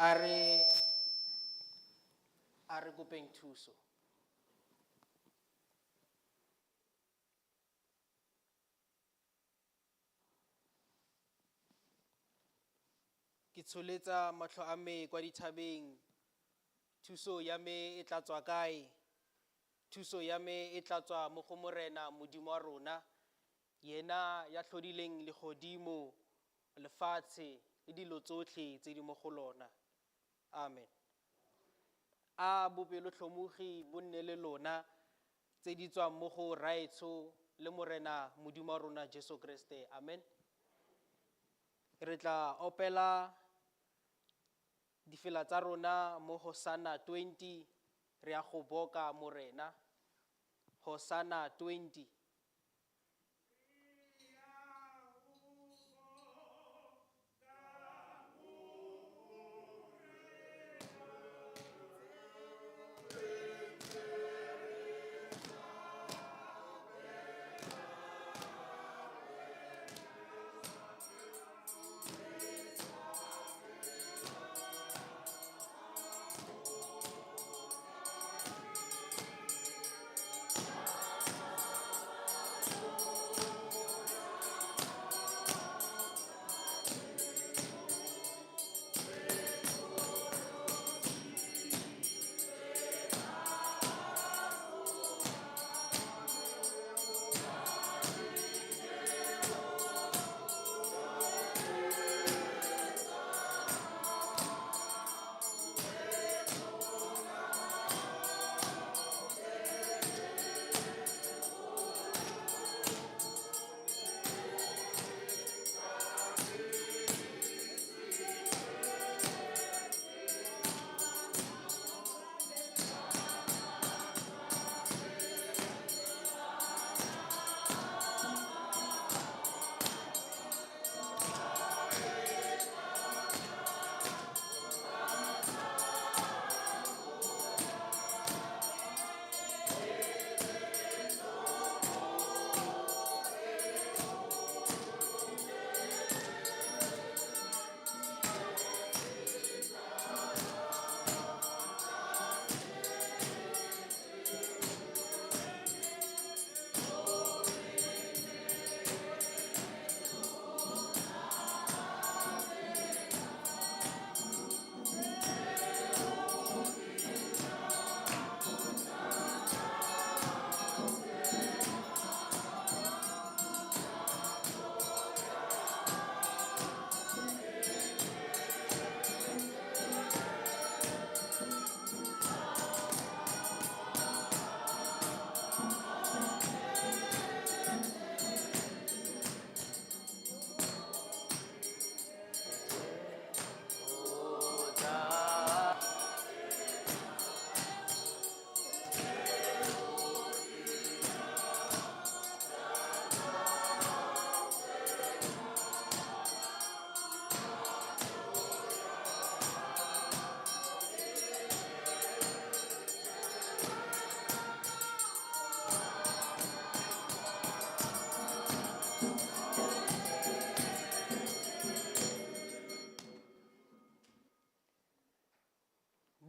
A re kopeng thuso. Ke tsholetsa matlho a me kwa dithabeng, thuso ya me e tla tswa kae? Thuso ya me e tla tswa mo go Morena Modimo wa rona, yena ya tlhodileng legodimo, lefatshe le dilo tsotlhe tse di mo go lona. Amen. A bopelotlhomogi bo nne le lona tse di tswang mo go Rraetsho le Morena Modimo wa rona Jesu Kriste. Amen. Re tla opela difela tsa rona mo Hosanna 20, re ya go boka Morena. Hosanna 20.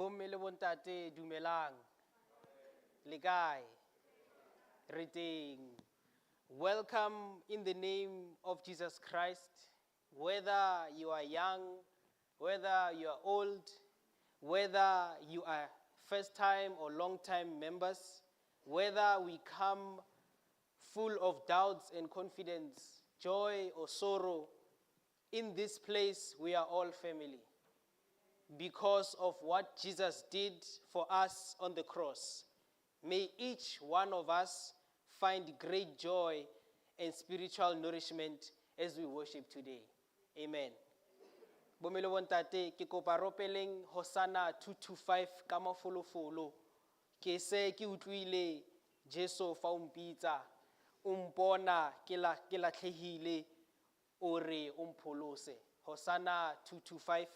Bomme le bontate, dumelang. Le kae? Re teng. Welcome in the name of Jesus Christ. Whether you are young, whether you are old, whether you are first time or long time members, whether we come full of doubts and confidence, joy or sorrow, in this place we are all family because of what Jesus did for us on the cross. May each one of us find great joy and spiritual nourishment as we worship today. Amen. Bomme le bontate, ke kopa re opeleng Hosanna 225 ka mafolofolo. Ke se ke utlwile Jesu fa o mpitsa, o mpona ke la ke latlhehile, o re o mpholose. Hosanna 225.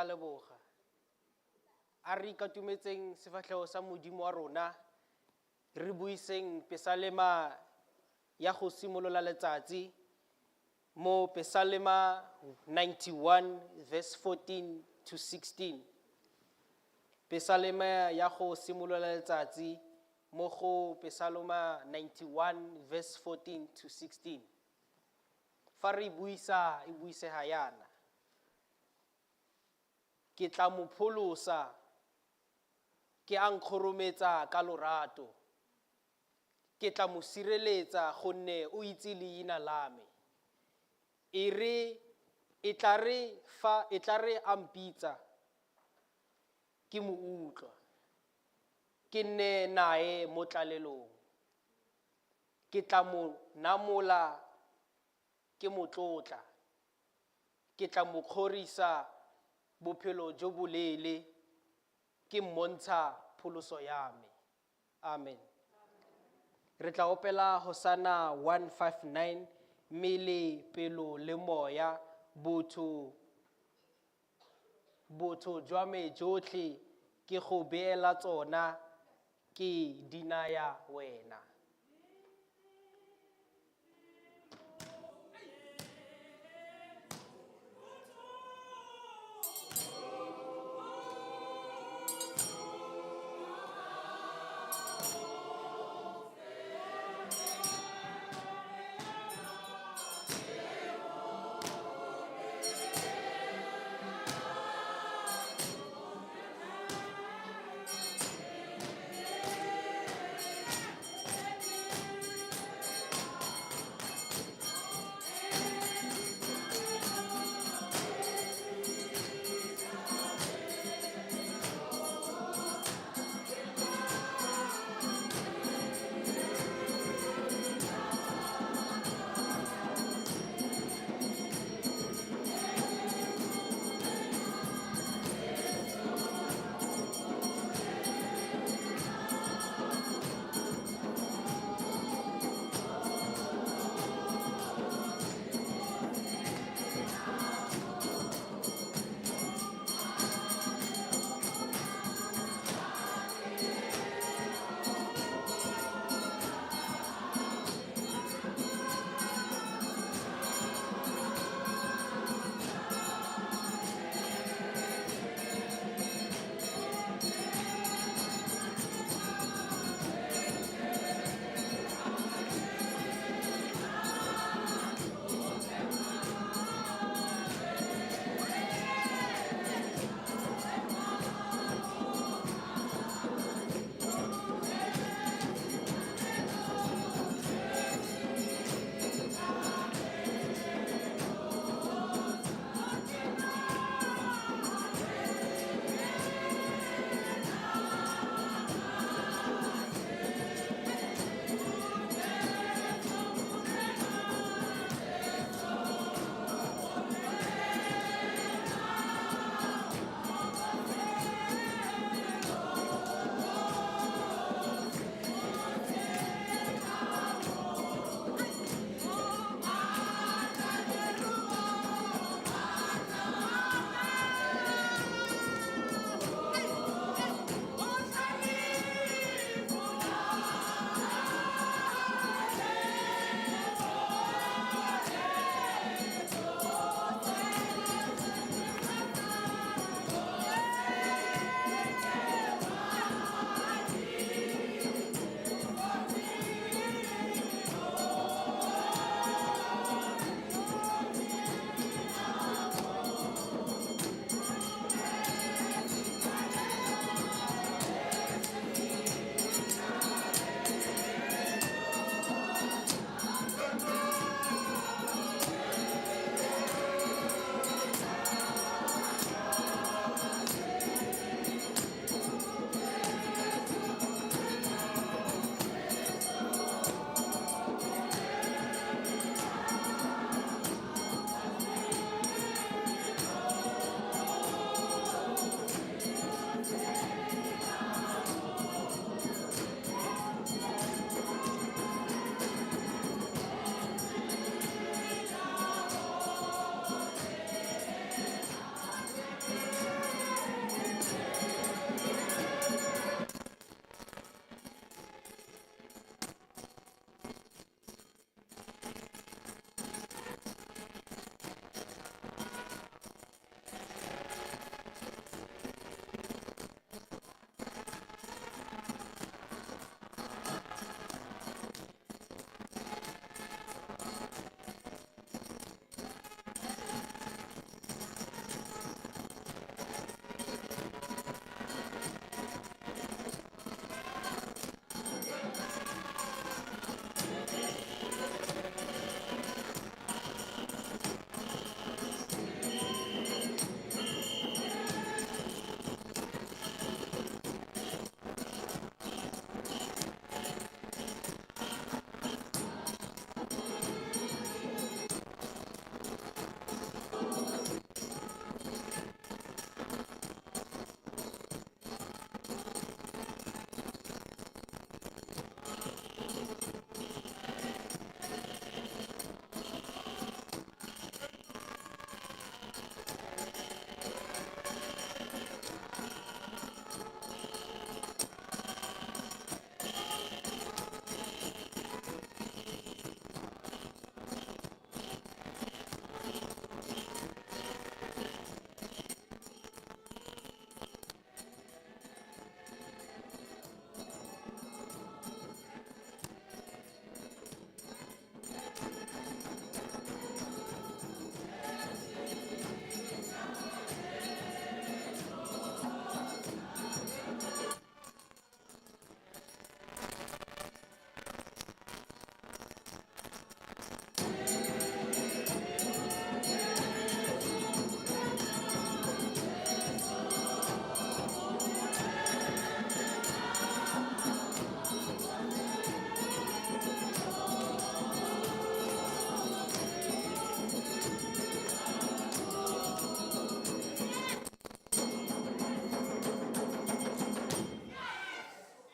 a leboga. A re ikatumetseng sefatlhego sa Modimo wa rona, re buiseng pesalema ya go simolola letsatsi mo Pesalema 91 verse 14 to 16. Pesalema ya go simolola letsatsi mo go Pesalema 91 verse 14 to 16. Fa re buisa e buisega yana. Ke tla mo pholosa, ke a nkgorometsa ka lorato. Ke tla mo sireletsa gonne o itse leina la me. E re e tla re fa e tla re a mpitsa ke mo utlwa. Ke nne nae mo tlalelong. Ke tla mo namola ke mo tlotla. Ke tla mo kgorisa bophelo jo boleele ke mmontsha pholoso ya me. Amen. Re tla opela Hosanna 159 mmele pelo le moya botho botho jwa me jotlhe ke go beela tsona ke di naya wena.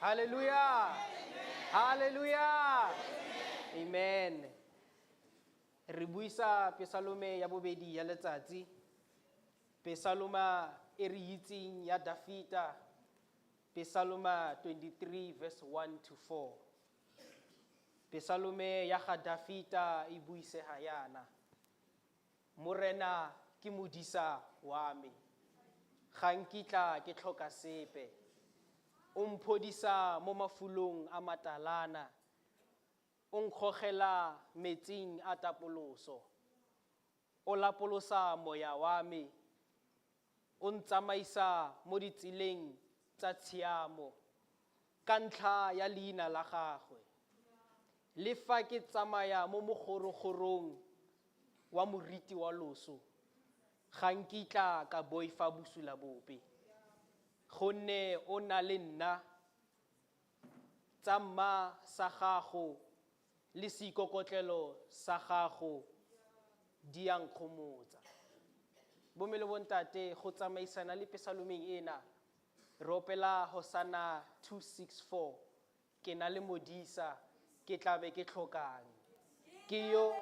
Hallelujah. Hallelujah. Amen. Re buisa Pesalome ya bobedi ya letsatsi. Pesaloma e re itseng ya Dafita. Pesaloma 23 verse 1 to 4. Pesalome ya ga Dafita e buisega yana. Morena ke modisa wa me. Ga nkitla ke tlhoka sepe. O mphodisa mo mafulong a matalana. O nkgogela metsing a tapoloso. O lapolosa moya wa me. O ntsamaisa mo ditseleng tsa tshiamo ka ntlha ya leina la gagwe. Le fa ke tsamaya mo mogorogorong wa moriti wa loso, ga nkitla ka boifa bosula bope, gonne o na le nna. Tsa mma sa gago le seikokotlelo sa gago di a nkgomotsa. Bomme le bontate, go tsamaisana le pesalomeng ena, re opela Hosanna 264, ke na le modisa, ke tla be ke tlhokang. Ke yo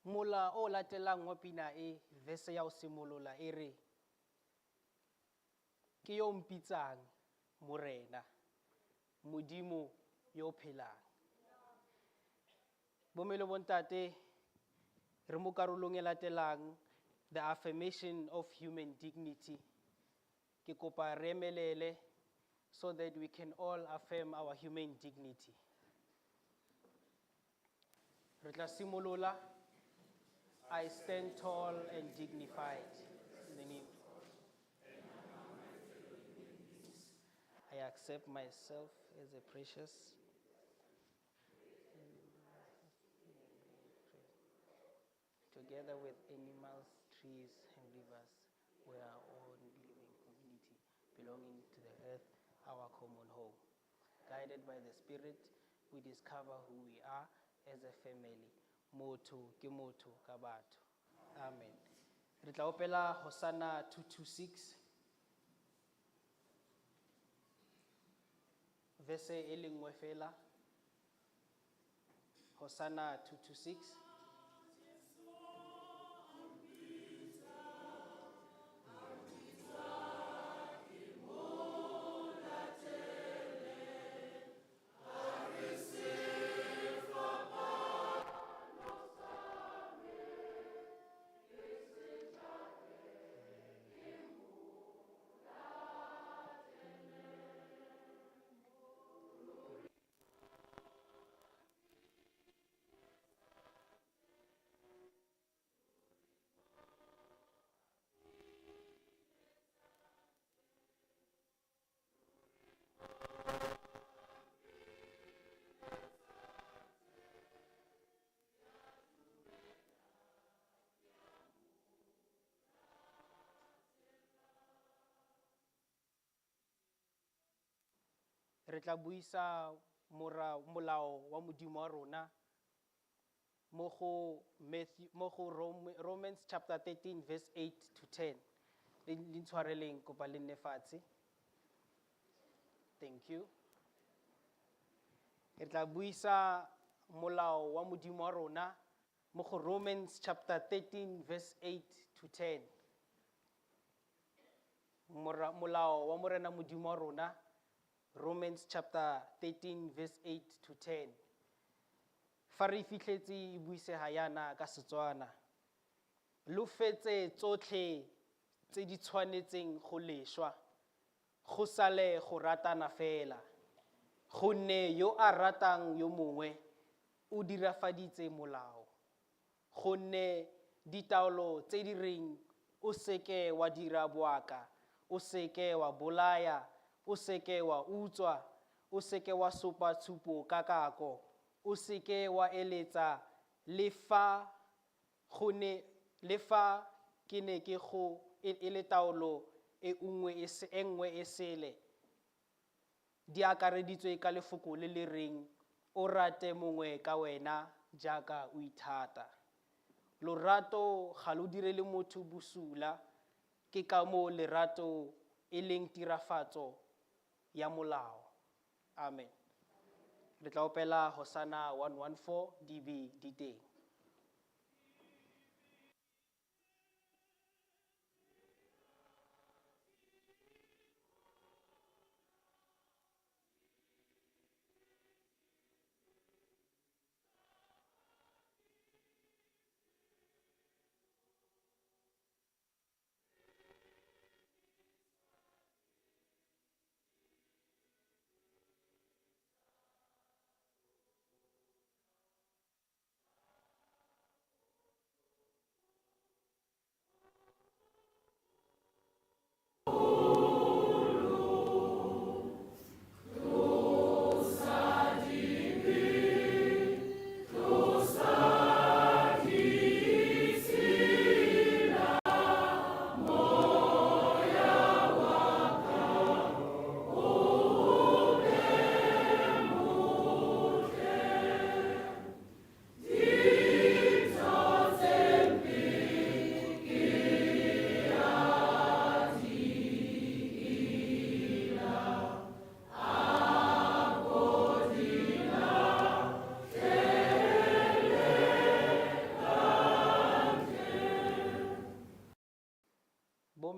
Mola o latelang wa pina e, verse ya ho simolola e re, ke yo mpitsang Morena, Modimo yo phelang. Bomme le bontate, re mo karolong e latelang, the affirmation of human dignity. Ke kopa re emelele so that we can all affirm our human dignity. Re tla simolola. I stand tall and dignified in the name. I accept myself as a precious. Together with animals, trees, and rivers, we are all living community belonging to the earth, our common home. Guided by the Spirit, we discover who we are as a family. Motho ke motho ka batho. Amen. Re tla opela Hosanna 226. Verse e le nngwe fela. Hosanna 226. Re tla buisa molao wa Modimo wa rona mo go Matthew, mo go Romans chapter 13 verse 8 to 10. Le ntshwareleng, kopa le nne fatshe. Thank you. Re tla buisa molao wa Modimo wa rona mo go Romans chapter 13 verse 8 to 10. Molao wa Morena Modimo wa rona, Romans chapter 13 verse 8 to 10. Fa re fitlhetse e buisega yana ka Setswana. Lo fetse tsotlhe tse di tshwanetseng go lešwa, go sale go ratana fela. Gonne yo a ratang yo mongwe o dirafaditse molao. Gonne ditaolo tse di reng o seke wa dira boaka, o seke wa bolaya, o seke wa utswa, o seke wa sopa tshupo ka kako, o seke wa eletsa, le fa go ne, le fa ke ne ke go e le taolo e nngwe e se, e nngwe e sele, di akareditswe ka lefoko le le reng o rate mongwe ka wena jaaka o ithata. Lorato ga lo direle motho bosula, ke ka moo lerato e leng tirafatso ya molao. Amen. Re tla opela Hosanna 114 DB diteng.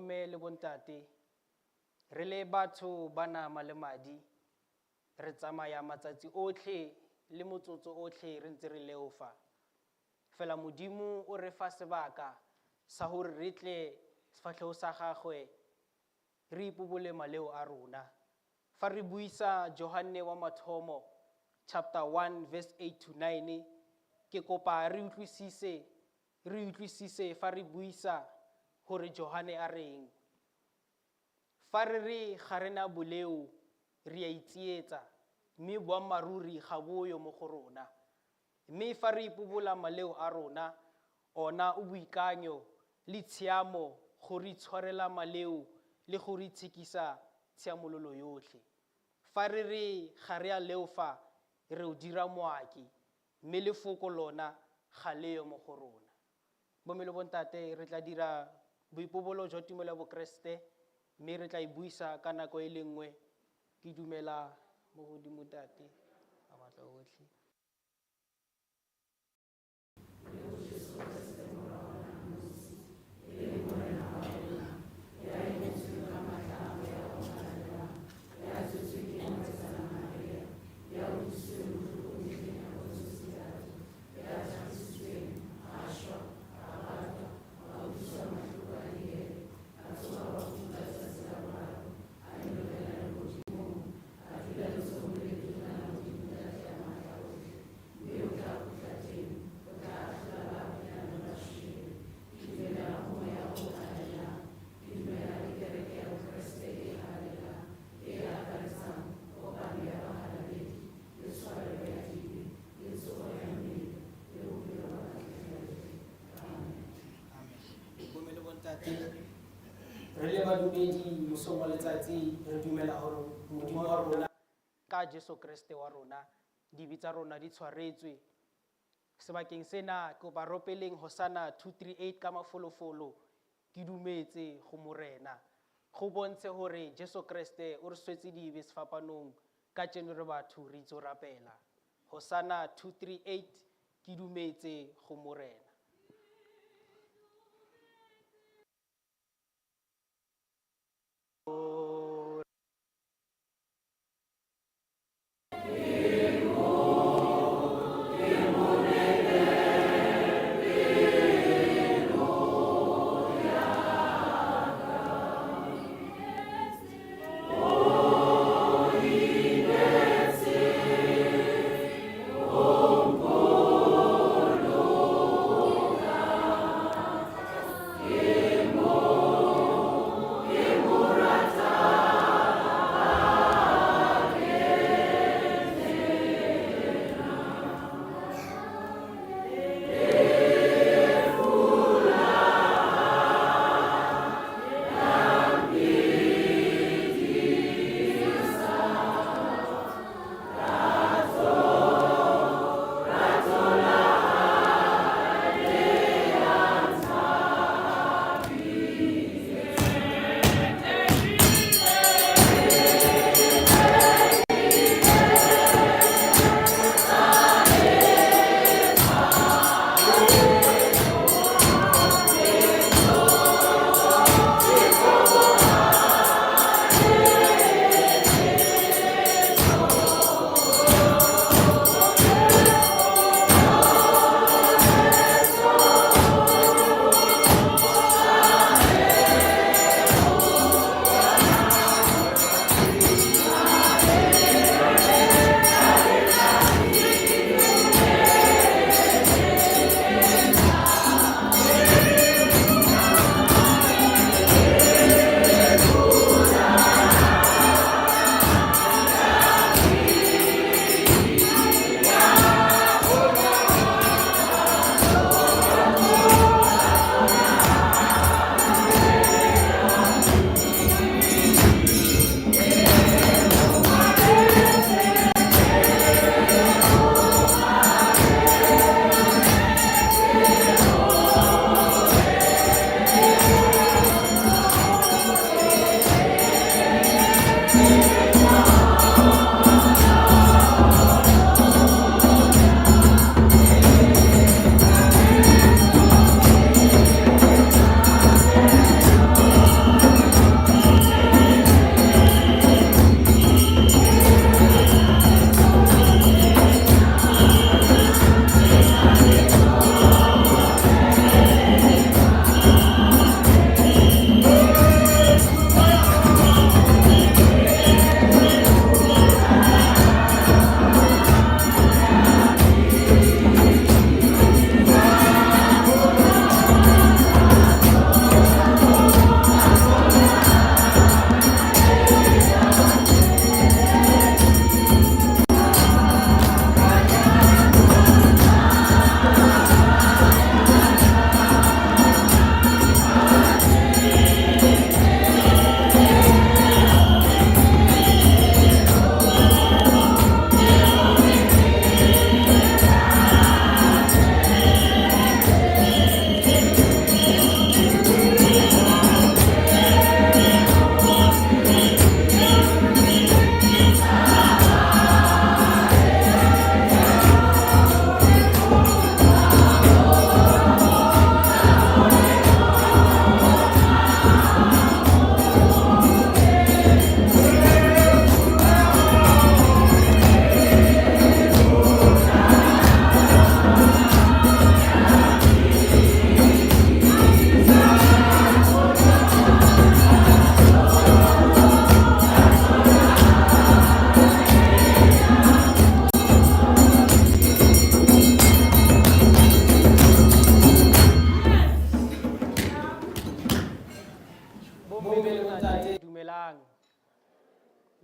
Bomme le bontate, re le batho ba nama le madi, re tsamaya matsatsi otlhe le motsotso otlhe re ntse re leofa. Fela Modimo o re fa sebaka sa gore re tle sefatlhego sa gagwe re ipobole maleo a rona. Fa re buisa Johanne wa mathomo chapter 1 verse 8 to 9, ke kopa re utlwisise, re utlwisise fa re buisa gore Johane a reng. Fa re re ga re na boleo, re a itsietsa, mme boammaaruri ga boyo mo go rona. Mme fa re ipobola maleo a rona, ona o boikanyo le tshiamo go re itshwarela maleo le go re itshekisa tshiamololo yotlhe. Fa re re ga re a leofa, re o dira moaki, mme lefoko lona ga leyo mo go rona. Bomme le bontate, re tla dira boipobolo jwa tumelo ya Bokeresete, mme re tla e buisa ka nako e le nngwe. Ke dumela mo godimo Tate a matla otlhe. Bomme le bontate, re le badumedi mosong wa letsatsi re dumela gore Modimo wa rona ka Jesu Kriste wa rona dibe tsa rona di tshwaretswe. Sebakeng sena ke kopa ropeleng Hosana 238 ka mafolofolo, ke dumetse go Morena. Go bontshe gore Jesu Kriste o re swetse dibe sefapanong, ka tseno re batho re itse go rapela. Hosana 238, ke dumetse go Morena.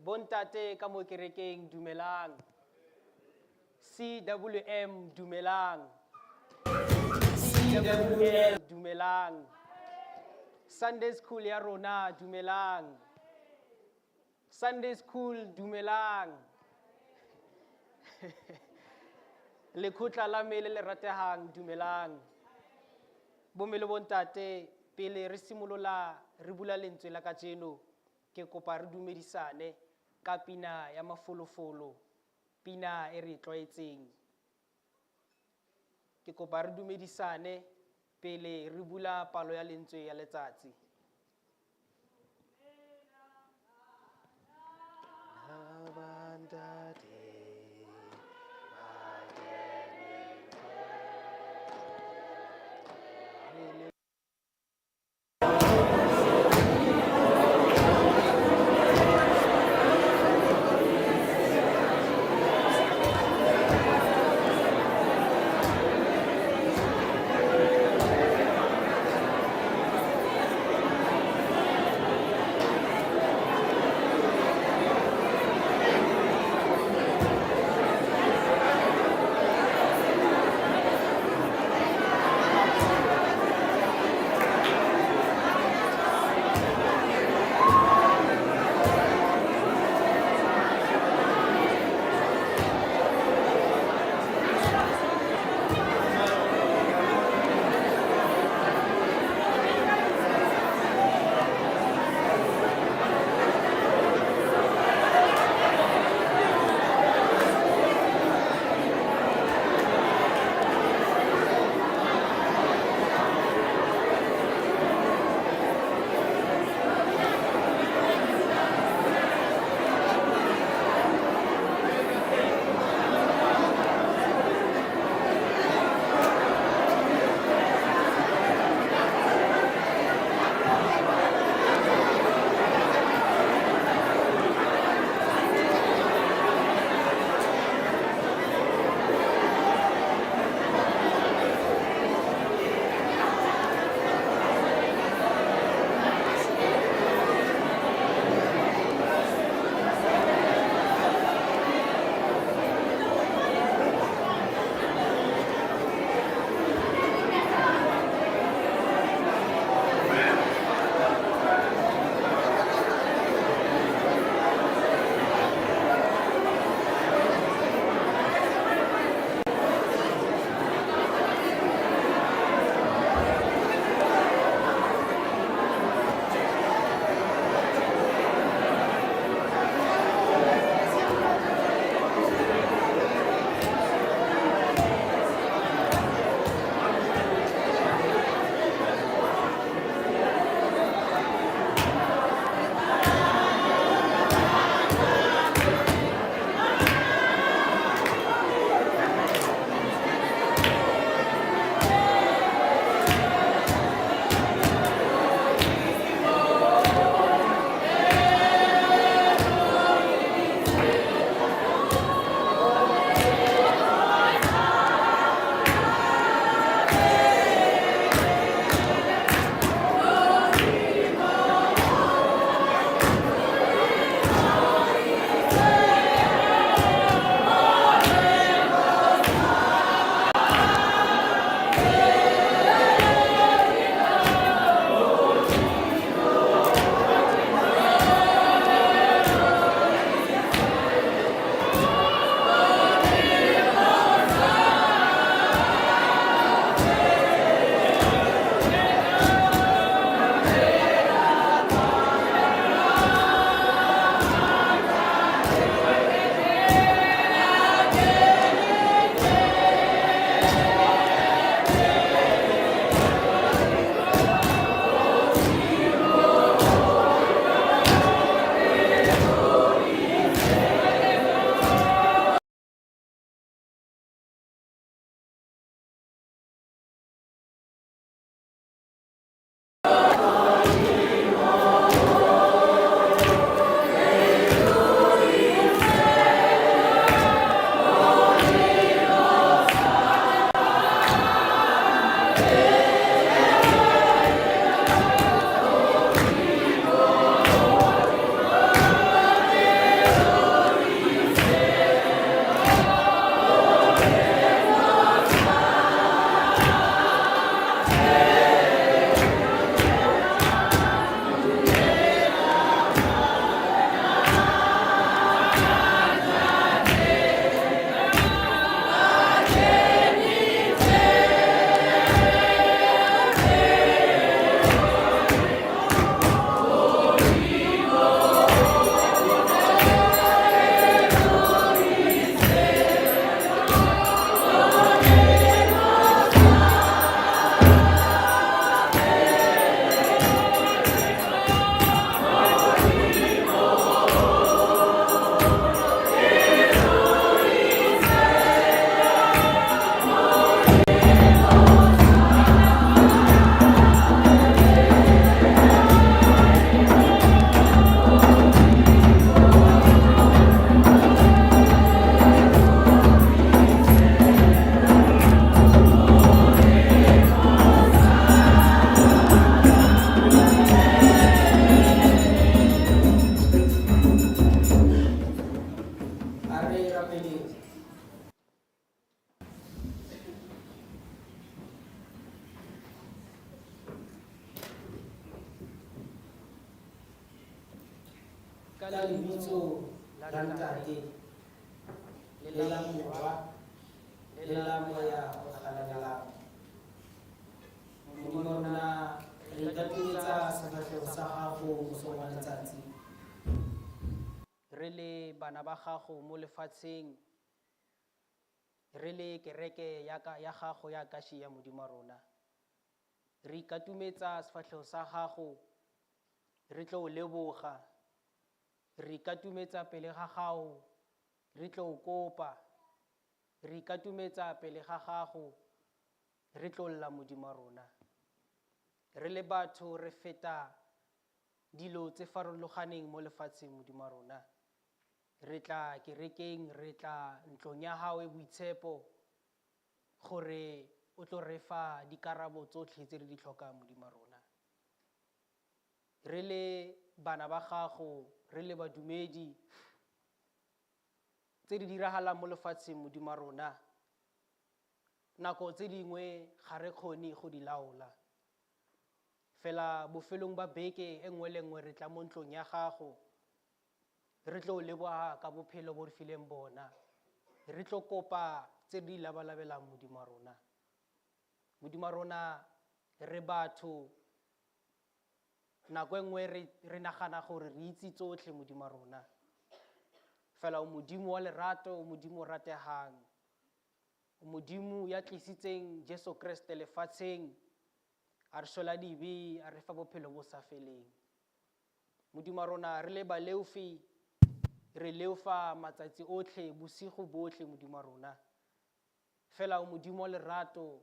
Bontate ka mo kerekeng dumelang. CWM dumelang. CWM dumelang. Sunday school ya rona dumelang. Sunday school dumelang. Lekgotla la me le le ratehang dumelang. Bomme le bontate pele re simolola re bula lentswe la kajeno ke kopa re dumedisane ka pina ya mafolofolo, pina e re e tlwaetseng. Ke kopa re dumedisane pele re bula palo ya lentswe ya letsatsi. Ka lebitso la Ntate le la Morwa le la Moya o Halalelang. Modimo wa rona, re ikatumetsa sefahleho sa gago mosong wa letsatsi. Re le bana ba gago mo lefatsheng, re le kereke ya ka ya gago ya Akasia, Modimo wa rona. Re ikatumetsa sefatlhego sa gago, re tlo o leboga. Re ikatumetsa pele ga gago, re tlo o kopa. Re ikatumetsa pele ga gago, re tlo lla, Modimo wa rona. Re le batho re feta dilo tse farologaneng mo lefatsheng, Modimo wa rona. Re tla kerekeng, re tla ntlong ya gago e boitshepo gore o tlo re fa dikarabo tsotlhe tse re di tlhokang, Modimo wa rona. Re le bana ba gago, re le badumedi, tse di diragalang mo lefatsheng, Modimo wa rona, nako tse dingwe ga re kgone go di laola. Fela bofelong ba beke e nngwe le nngwe re tla mo ntlong ya gago, re tlo leboga ka bophelo bo re fileng bona, re tlo kopa tse di labalabelang, Modimo wa rona. Modimo wa rona, re batho, nako e nngwe re nagana gore re itse tsotlhe, Modimo wa rona. Fela o Modimo wa lerato, o Modimo o rategang, o Modimo ya tlisitseng Jesu Kreste lefatsheng, a re shwela dibe, a re fa bophelo bo sa feleng. Modimo wa rona, re le baleofi, re leofa matsatsi otlhe, bosigo botlhe, Modimo wa rona. Fela o Modimo wa lerato,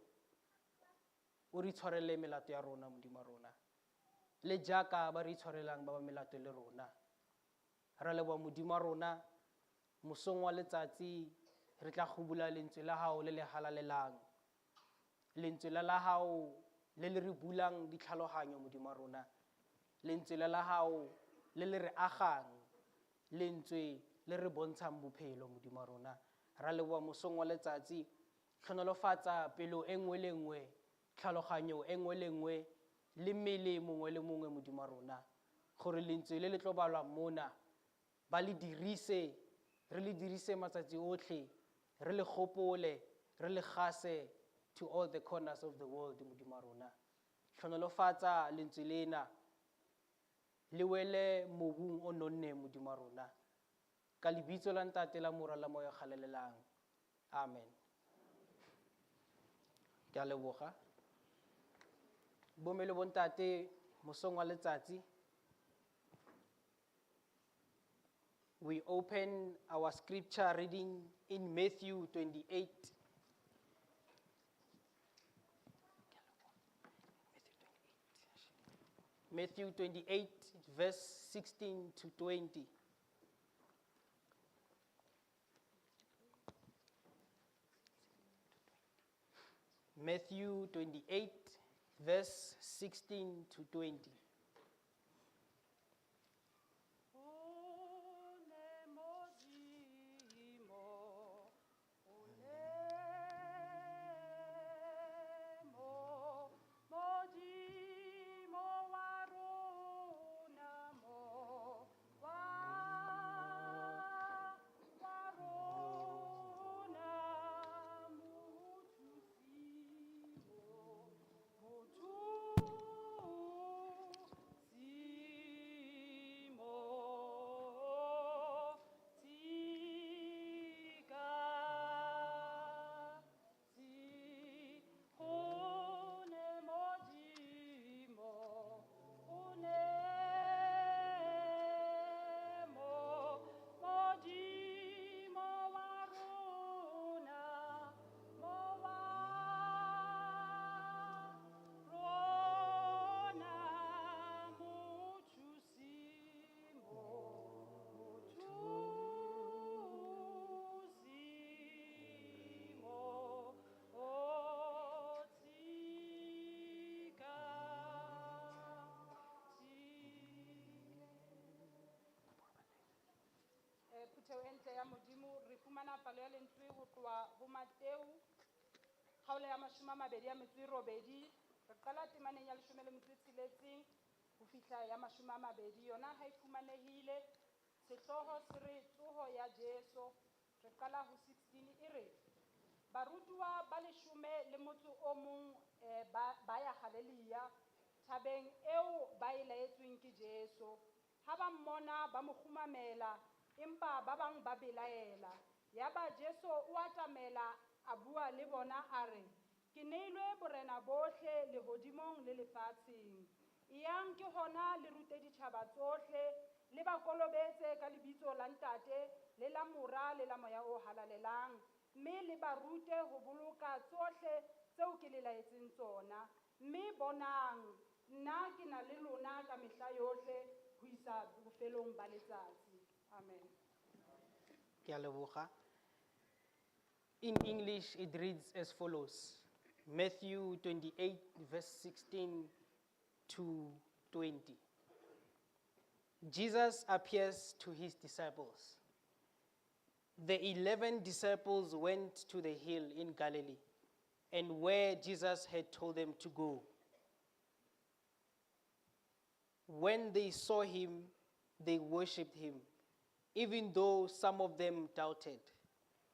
o re itshwarele melato ya rona, Modimo wa rona, le jaaka ba re itshwarelang ba ba melato le rona. Re leboha, Modimo wa rona. Mosong wa letsatsi re tla go bula lentswe la gago le le halalelang, lentswe la la gago le le re bulang ditlhaloganyo, Modimo wa rona, lentswe la la gago le le re agang, lentswe le re bontshang bophelo, Modimo wa rona. Ra leboha mosong wa letsatsi. Tlhonolofatsa pelo e nngwe le nngwe, tlhaloganyo e nngwe le nngwe, le mmele mongwe le mongwe, Modimo wa rona, gore lentswe le le tlo balwang mona ba le dirise, re le dirise matsatsi otlhe, re le gopole, re le gase to all the corners of the world, Modimo wa rona. Tlhonolofatsa lentswe lena, le wele mobung o nonneng, Modimo wa rona. Ka lebitso la Ntate, la Morwa, la Moya o Galalelang, amen. Ke a leboga, bomme le bontate. Mosong wa letsatsi we open our scripture reading in Matthew 28. Matthew 28, verse 16 to 20. Matthew 28, verse 16 to 20. One Modimo, one mo, Modimo wa rona mo, wa rona, mothusi mo, mothusi mo, tsika, tsi, one Modimo, one mo, Modimo wa rona, mo wa rona, mothusi mo, mothusi mo, o tsika, tsi. Phutheho e ntle ya Modimo, re fumana palo ya lentswe ho tloha ho Mateu, kgaolo ya 28, re qala temaneng ya 16 ho fihla ya 20. Yona ha e fumanehile. Sehlooho se re tsoho ya Jesu. Re qala ho 16 e re barutuwa ba leshome le motso o mong ba ya Galilea thabeng eo ba e laetsweng ke Jesu. Ha ba mmona ba mo kgumamela, empa ba bang ba belaela. Yaba Jesu o atamela a bua le bona a re, ke neilwe borena bohle lehodimong le lefatsheng. Eyang ke hona le rute ditjhaba tsohle, le ba kolobetse ka lebitso la Ntate, le la Mora, le la Moya o Halalelang, mme le ba rute ho boloka tsohle tseo ke le laetseng tsona. Mme bonang, nna ke na le lona ka mehla yohle ho isa bofelong ba letsatsi. Amen. Ke a leboga. In English, it reads as follows: Matthew 28, verse 16 to 20. Jesus appears to his disciples. The 11 disciples went to the hill in Galilee, and where Jesus had told them to go. When they saw him, they worshipped him, even though some of them doubted.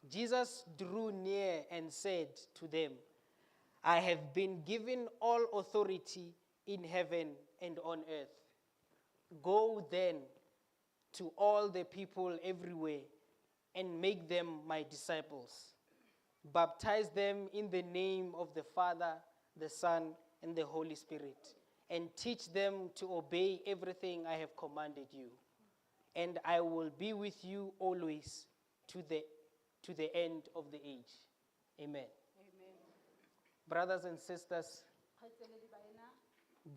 Jesus drew near and said to them, "I have been given all authority in heaven and on earth. Go then to all the people everywhere and make them my disciples. Baptize them in the name of the Father, the Son, and the Holy Spirit, and teach them to obey everything I have commanded you. And I will be with you always to the end of the age." Amen. Amen. Brothers and sisters, Kgaitseledi baena,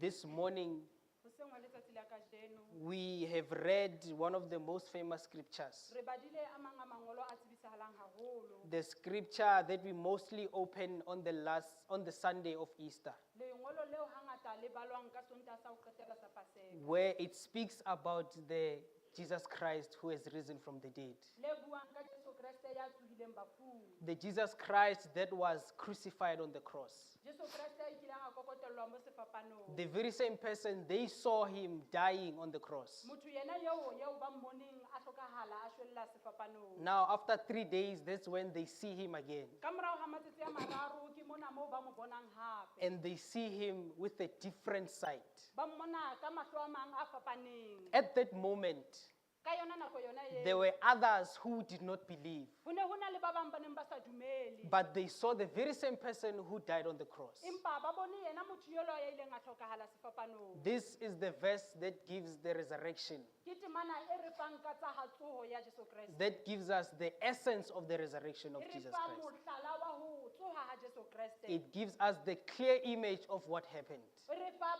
this morning hoseng wa letsatsi la kajeno, we have read one of the most famous scriptures. Re badile a mang a mangolo a tsebisahalang haholo. The scripture that we mostly open on the Sunday of Easter, Lengolo leo hangata le balwang ka Sontaha sa ho qetela sa Paseka. Where it speaks about the Jesus Christ who has risen from the dead. Le buang ka Jesu Kreste ya tsohileng bafung. The Jesus Christ that was crucified on the cross. Jesu Kreste ya kileng a kokotellwa mo sefapanong. The very same person they saw him dying on the cross. Motho yena eo eo ba mmoneng a hlokahala a shwella sefapanong. Now, after 3 days, that's when they see him again. Ka morao ha matsatsi a mararo ke mona moo ba mo bonang hape. And they see him with a different sight. Ba mmona ka mahlo a mang a fapaneng. At that moment, Ka yona nako yona there eo. Were others who did not believe, Ho ne ho na le ba bang ba neng ba sa dumele. But they saw the very same person who died on the cross. Empa ba bone yena motho yolo ya ileng a hlokahala sefapanong. This is the verse that gives the resurrection, Ke temana e re fang ka tsa ha tsoho ya Jesu Kreste. That gives us the essence of the resurrection of E re Jesus fa Christ. Mohlala wa ho tsoha ha Jesu Kreste. It gives us the clear image of what happened. E re fa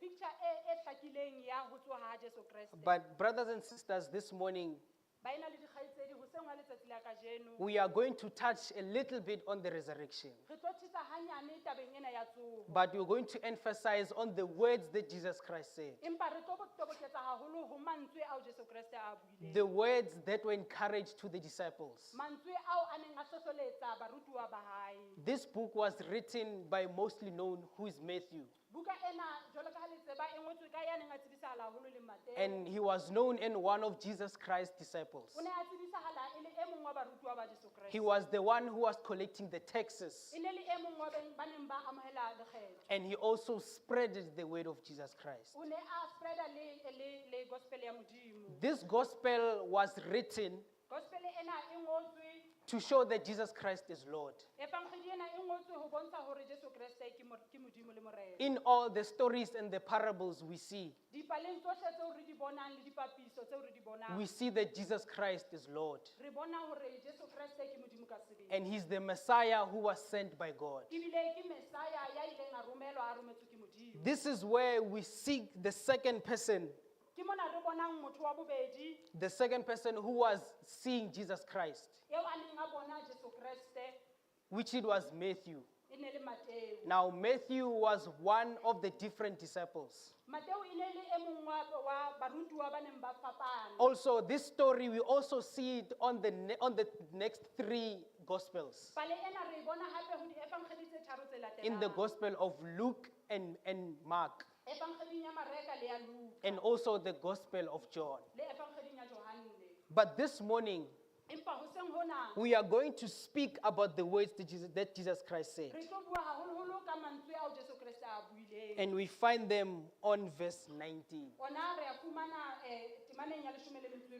picture e e hlakileng ya ho tsoha ha Jesu Kreste. But, brothers and sisters, this morning Baena le dikgaitsedi hoseng wa letsatsi la kajeno. We are going to touch a little bit on the resurrection. Re tlo thisa hanyane tabeng ena ya tsoho. But we're going to emphasize on the words that Jesus Christ said. Empa re tlo toboketsa haholo ho mantswe ao Jesu Kreste a buileng. The words that were encouraged to the disciples. Mantswe ao a neng a hlohloletsa barutuwa ba hae. This book was written by mostly known who is Matthew. Buka ena jwalo ka ha le tseba e ngotswe ka ya neng a tsebisahala haholo le Mateo. And he was known in one of Jesus Christ's disciples. O ne a tsebisahala e le e mong wa barutuwa ba Jesu Kreste. He was the one who was collecting the taxes. E ne le e mong wa beng ba neng ba amohela lekgetho. And he also spread the word of Jesus Christ. O ne a spreada le gospel ya Modimo. This gospel was written Gospel ena e ngotswe to show that Jesus Christ is Lord. Evangeli ena e ngotswe ho bontsha hore Jesu Kreste ke Modimo le Morena. In all the stories and the parables we see, Dipaleng tsohle tseo re di bonang le dipapiso tseo re di bonang. We see that Jesus Christ is Lord. Re bona hore Jesu Kreste ke Modimo ka sebele. And he's the Messiah who was sent by God. Ebile ke Messiah ya ileng a romelwa a rometswe ke Modimo. This is where we seek the second person, Ke mona re bonang motho wa bobedi the second person who was seeing Jesus Christ, eo a neng a bona Jesu Kreste which it was Matthew. E ne le Mateo. Now, Matthew was one of the different disciples. Mateo e ne le e mong wa barutuwa ba neng ba fapana. Also, this story, we also see it on the next three Gospels. Pale ena re e bona hape ho dievangeli tse tharo tse In the latelang. Gospel of Luke and Mark, Evangeling ya Mareka le ya Luka and also the Gospel of John. Le evangeling ya Johanne. But this morning, Empa hoseng hona we are going to speak about the words that Jesus Christ said. Re tlo bua haholoholo ka mantswe ao Jesu Kreste a buileng. And we find them on verse 19. Ona re a fumana temaneng ya 19.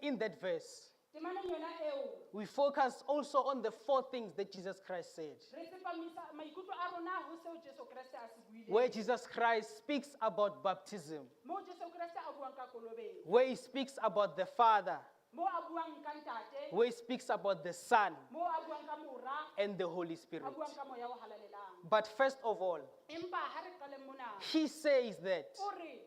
In that verse, Temaneng yona eo, we focus also on the four things that Jesus Christ said. Re tsepamisa maikutlo a rona ho seo Jesu Kreste a se buileng. Where Jesus Christ speaks about baptism. Moo Jesu Kreste a buang ka kolobetso. Where he speaks about the Father. Moo a buang ka Ntate. Where he speaks about the Son. Moo a buang ka Mora. And the Holy Spirit. A buang ka Moya o Halalelang. But first of all, Empa ha re qaleng mona, he says that, o re,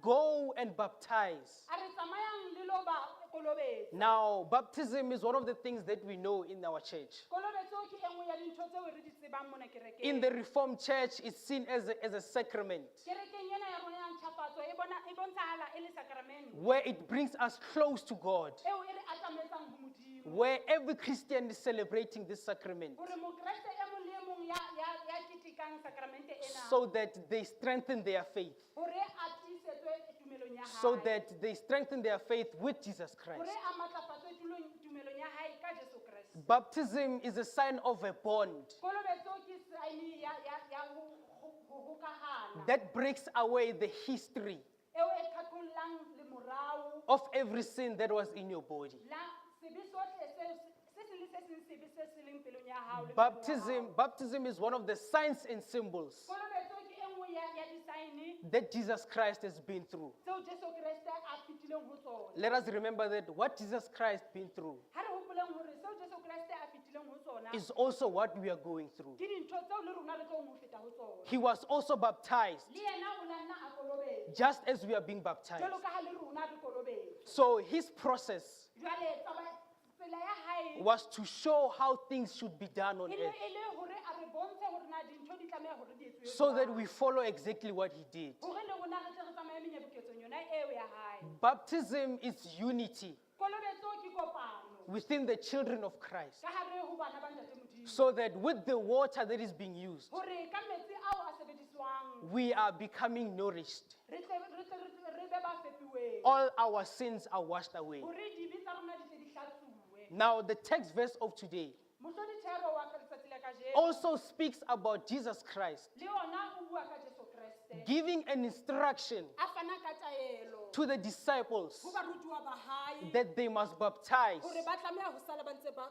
go and baptize. A re tsamayang le lo ba kolobetsa. Now, baptism is one of the things that we know in our church. Kolobetso ke e nngwe ya dintho tseo re di tsebang mona kerekeng. In the Reformed Church, it's seen as a sacrament. Kerekeng ena ya rona ya ntjhafatso e bona, e bontshahala e le sakramente. Where it brings us close to God. Eo e re atametsang ho Modimo. Where every Christian is celebrating this sacrament. Hore mokreste e mong le e mong ya ketekang sakramente ena. So that they strengthen their faith. Hore a tiisetswe tumelong ya So hae. that they strengthen their faith with Jesus Christ. Hore a matlafatswe tumelong ya hae ka Jesu Kreste. Baptism is a sign of a bond. Kolobetso ke sign ya ho hokahana. That breaks away the history Eo e qhaqhollang lemorao of every sin that was in your body. La sebe sohle se seng le se seng sebe se se leng pelong ya hao le Baptism mmeleng wa hao. is one of the signs and symbols Kolobetso ke e nngwe ya di-sign that Jesus Christ has been through. tseo Jesu Kreste a fetileng ho tsona. Let us remember that what Jesus Christ been through Ha re hopoleng hore seo Jesu Kreste a fetileng ho tsona is also what we are going through. ke dintho tseo le rona re tlong ho feta ho tsona. He was also baptized Le yena o la nna a kolobetswa. just as we are being baptized. Jwalo ka ha le rona re kolobetswa. So his process Jwale tsela ya hae was to show how things should be done on e ne earth. e le hore a re bontshe hore na dintho di tlameha hore di etsuwe So that jwang. we follow exactly what he did. Hore le rona re tle re tsamaye menyabuketsong yona eo ya hae. Baptism is unity Kolobetso ke kopano within the children of Christ. ka hare ho bana ba Ntate Modimo. So that with the water that is being used, Hore ka metsi ao a sebediswang, we are becoming nourished. re tle, re tle, re be ba fepuweng. All our sins are washed away. Hore dibe tsa rona di tle di hlatsuwe. Now, the text verse of today Mohlodi thero wa ka letsatsi la kajeno also speaks about Jesus Christ le ona o bua ka Jesu Kreste. giving an instruction A fana ka taelo to the disciples ho barutuwa ba hae that they must baptize hore ba tlameha ho sala ba ntse ba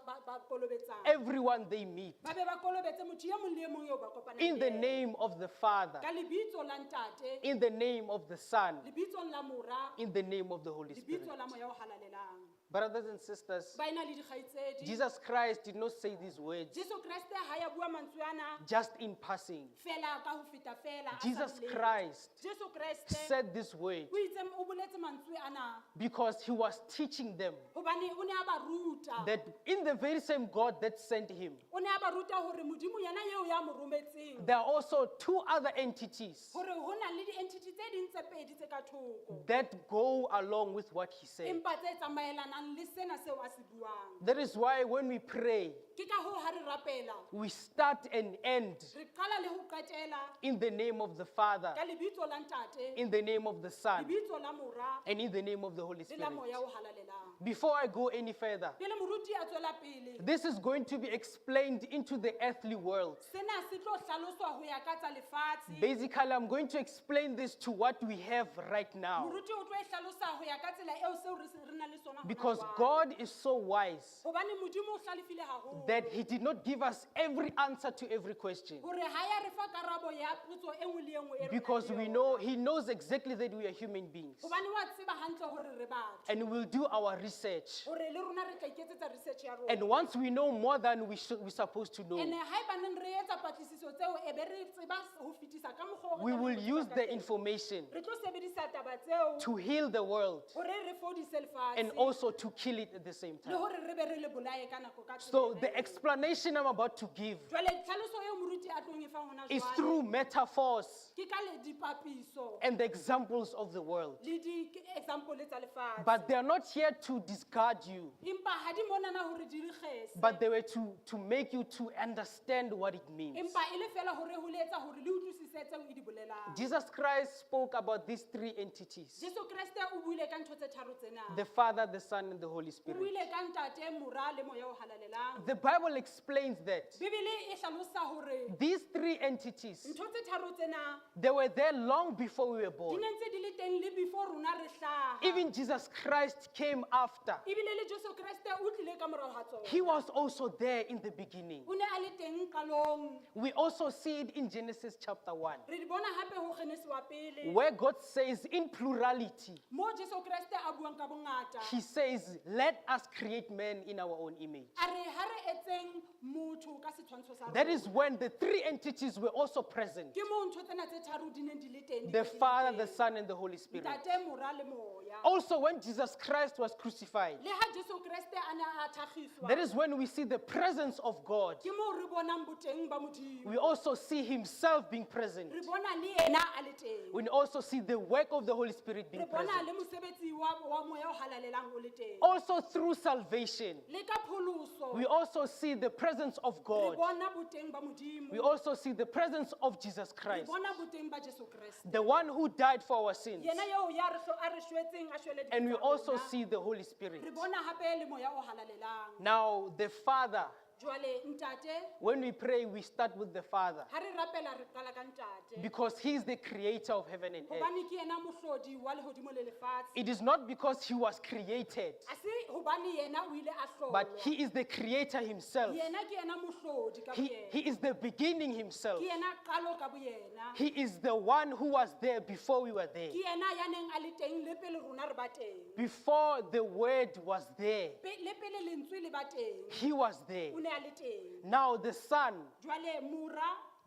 kolobetsana. everyone they meet Ba be ba kolobetse motho e mong le e mong eo ba kopanang in le the yena. name of the Father, Ka lebitso la Ntate, in the name of the Son, lebitsong la Mora, in the name of the Holy Spirit. lebitso la Moya o Halalelang. Brothers and sisters, Baena le dikgaitsedi, Jesus Christ did not say these words Jesu Kreste ha ya bua mantswe ana just in passing. fela ka ho feta fela, a sa Jesus bolele. Christ Jesu Kreste said this word o itse, o boletse mantswe ana because he was teaching them hobane o ne a ba ruta. that in the very same God that sent him, O ne a ba ruta hore Modimo yena eo ya mo rometseng, there are also two other entities hore ho na le di-entity tse ding tse pedi tse ka thoko that go along with what he said. empa tse tsamaelanang le sena seo a se buang. That is why when we pray, Ke ka hoo ha re rapela, we start and end re qala le ho qetela in the name of the Father, ka lebitso la Ntate, in the name of the Son, lebitso la Mora, and in the name of the Holy le Spirit. la Moya o Halalelang. Before I go any further, Pele moruti a tswela pele, this is going to be explained into the earthly world. sena se tlo hlaloswa ho ya ka tsa lefatshe. Basically, I'm going to explain this to what we have right now. Moruti o tlo e hlalosa ho ya ka tsela eo seo re nang le sona hona Because jwale. God is so wise Hobane Modimo o hlalefile haholo. that he did not give us every answer to every question. Hore ha ya re fa karabo ya potso e nngwe le e nngwe e re nang Because le we yona. know he knows exactly that we are human beings. Hobane wa tseba hantle hore re batho. And we'll do our research. Hore le rona re tla iketsetsa research ya rona. And once we know more than we're supposed to know, Ene haebaneng re etsa patlisiso tseo, e be re tseba ho fetisa ka mokgwa oo re we tlamehang will ho tseba use ka the teng. information Re tlo sebedisa taba tseo to heal the world hore re fodise lefatshe and also to kill it at the same le time. hore re be re le bolaye ka nako ka tsela So ena the eo. explanation I'm about to give Jwale tlhaloso eo moruti a tlong e fang hona is jwale through metaphors ke ka le dipapiso and the examples of the world. Le di-example tsa lefatshe. But they are not here to discard you, Empa ha di monana hore di re kgese, but they were to make you to understand what it means. Empa e le fela hore ho le etsa hore le utlwisise tseo e di bolelang. Jesus Christ spoke about these three entities: Jesu Kreste o buile ka ntho tse tharo tsena. The Father, the Son, and the Holy O Spirit. Buile ka ntate, mora le moya o halalelang. The Bible explains that Bibele e hlalosa hore these three entities, ntho tse tharo tsena they were there long before we were di born. ne ntse di le teng le before rona re hlaha. Even Jesus Christ came after. Ebile le Jesu Kreste o tlile ka morao ha tsona. He was also there in the beginning. O ne a le teng qalong. We also see it in Genesis chapter 1, Re di bona hape ho Genesi wa pele, where God says in plurality, mo Jesu Kreste a buang ka bongata. He says, "Let us create man in our own image." A re ha re etseng motho ka setshwantsho sa That rona. is when the three entities were also present: Ke moo ntho tsena tse tharo di neng di le teng, di the ntse di le Father, the teng. Son, and the Holy Spirit. Ntate, mora le moya. Also, when Jesus Christ was crucified, Le ha Jesu Kreste a ne a thakgiswa, that is when we see the presence of God. Ke moo re bonang boteng ba Modimo. We also see Himself being present. Re bona le yena a le teng. We also see the work of the Holy Spirit being Re bona present. le mosebetsi wa moya o halalelang o le teng. Also, through salvation, Le ka pholoso, we also see the presence of re God. bona boteng ba Modimo. We also see the presence of Jesus Re Christ, bona boteng ba Jesu Kreste, the one who died for our sins. Yena eo ya re a re shwetseng a shwele dibe And we tsa also rona. see the Holy Spirit. Re bona hape le moya o halalelang. Now, the Father, Jwale ntate, when we pray, we start with the Father ha re rapela re qala ka ntate, because He is the creator of heaven and earth. Hobane ke yena mohlodi wa lehodimo le lefatshe. It is not because He was created, A se hobane yena o ile a but hlolwa. He is the creator Himself. Yena ke yena mohlodi ka He boyena. is the beginning Himself. Ke yena qalo ka boyena. He is the one who was there before we were there. Ke yena ya neng a le teng le pele rona re ba teng. Before the Word was there, Le pele lentswe le ba teng, He was there. O ne a le teng. Now, the Son, Jwale mora,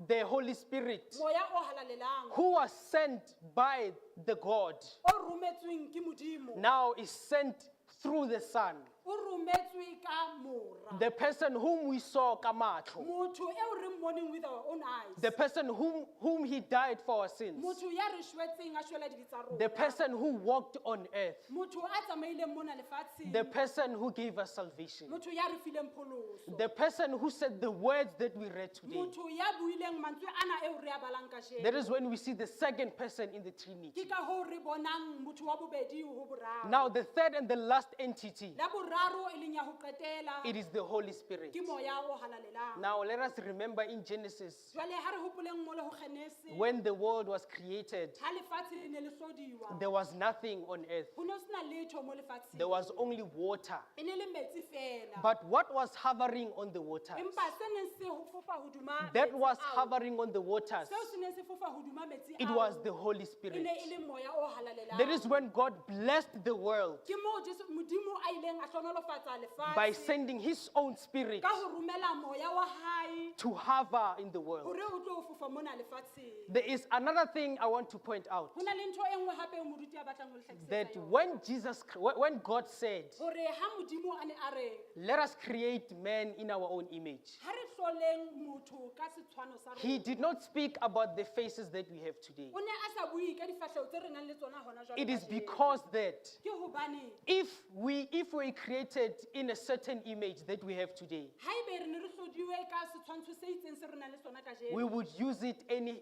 the Holy Spirit, moya o halalelang, who was sent by the God, o rometsweng ke Modimo, now is sent through the Son. O rometswe ka mora. The person whom we saw, Kamatho, Motho eo re mmoneng with our own eyes, the person whom He died for our sins, motho ya re shwetseng a shwela dibe tsa the rona, person who walked on earth, motho a tsamaileng mona lefatsheng, the person who gave us salvation, motho ya re fileng pholoso, the person who said the words that we read today. Motho ya buileng mantswe ana eo re a balang kajeno. That is when we see the second person in the Trinity. Ke ka hoo re bonang motho wa bobedi ho boraro. Now, the third and the last entity, La boraro e leng ya ho qetela, it is the Holy Spirit. Ke moya o halalelang. Now, let us remember in Genesis, Jwale ha re hopoleng mole ho Genese, when the world was created, ha lefatshe le ne le hlodiwa, there was nothing on earth, ho no sena letho mo lefatsheng. There was only water. E ne le metsi fela. But what was hovering on the waters? Empa se neng se ho fofa hodima That metsi was ao, hovering on the waters. seo se neng se fofa hodima metsi It ao, was the Holy e Spirit. ne e le moya o halalelang. That is when God blessed the world Ke moo Jesu Modimo a ileng a hlohonolofatsa by lefatshe sending His own Spirit ka ho romela moya wa hae to hover in the world. Hore o tlo fofa mona lefatsheng. There is another thing I want to point out, Ho na le ntho e nngwe hape eo moruti a batlang ho le hlakisetsa that yona. when God said, Hore ha Modimo a ne a re, "Let us create man in our own image," ha re hloleng motho ka setshwano sa He rona, did not speak about the faces that we have today. O ne a sa bue ka difahleho tse re nang le tsona hona jwale It is kajeno. because that Ke hobane if we created in a certain image that we have today, haebe re ne re hlodiwe ka setshwantsho se itseng se re nang le sona kajeno, we would use it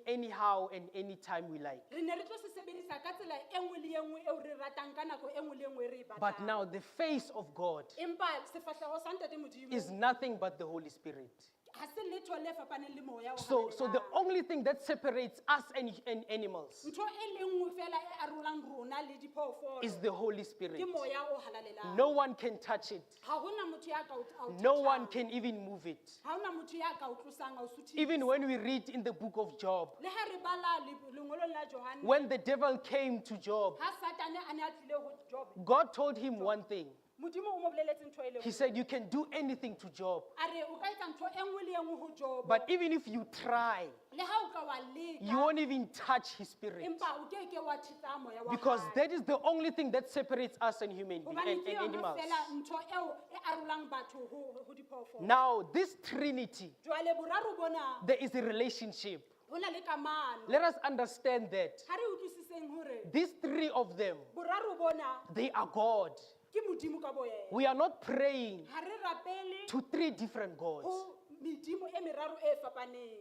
anyhow and anytime we like. Re ne re tlo se sebedisa ka tsela e nngwe le e nngwe eo re ratang ka nako e nngwe le e nngwe e re e But batlang. now the face of God Empa sefahleho sa ntate Modimo is nothing but the Holy Spirit. Ha se letho le fapaneng le moya o So the halalelang. only thing that separates us and animals Ntho e le nngwe fela e arolang rona le diphoofolo is the Holy Spirit. Ke moya o halalelang. No one can touch it. Ha hona motho ya ka o a o No one touchang. can even move it. Ha hona motho ya ka o tlosang a o suthisa. Even when we read in the book of Job, Le ha re bala lengolong la Johanne, when the devil came to Job, ha Satane a ne a tlile ho Job, God told him one thing. Modimo o mo boleletse ntho e le He nngwe. said, "You can do anything to Job, A re o ka etsa ntho e nngwe le e nngwe ho Jobo. but even if you try, Le ha o ka wa you leka, won't even touch his spirit." empa o ke ke wa thetsa moya wa Because hae. that is the only thing that separates us and human beings Hobane and, ke and yona animals. fela ntho eo e arolang batho ho diphoofolo. Now, this Trinity, Jwale boraro bona there is a relationship. ho na le kamano. Let us understand that Ha re utlwisiseng hore these three of them, boraro bona they are God. ke Modimo ka boyena. We are not praying Ha re rapele to three different gods. ho medimo e meraro e fapaneng.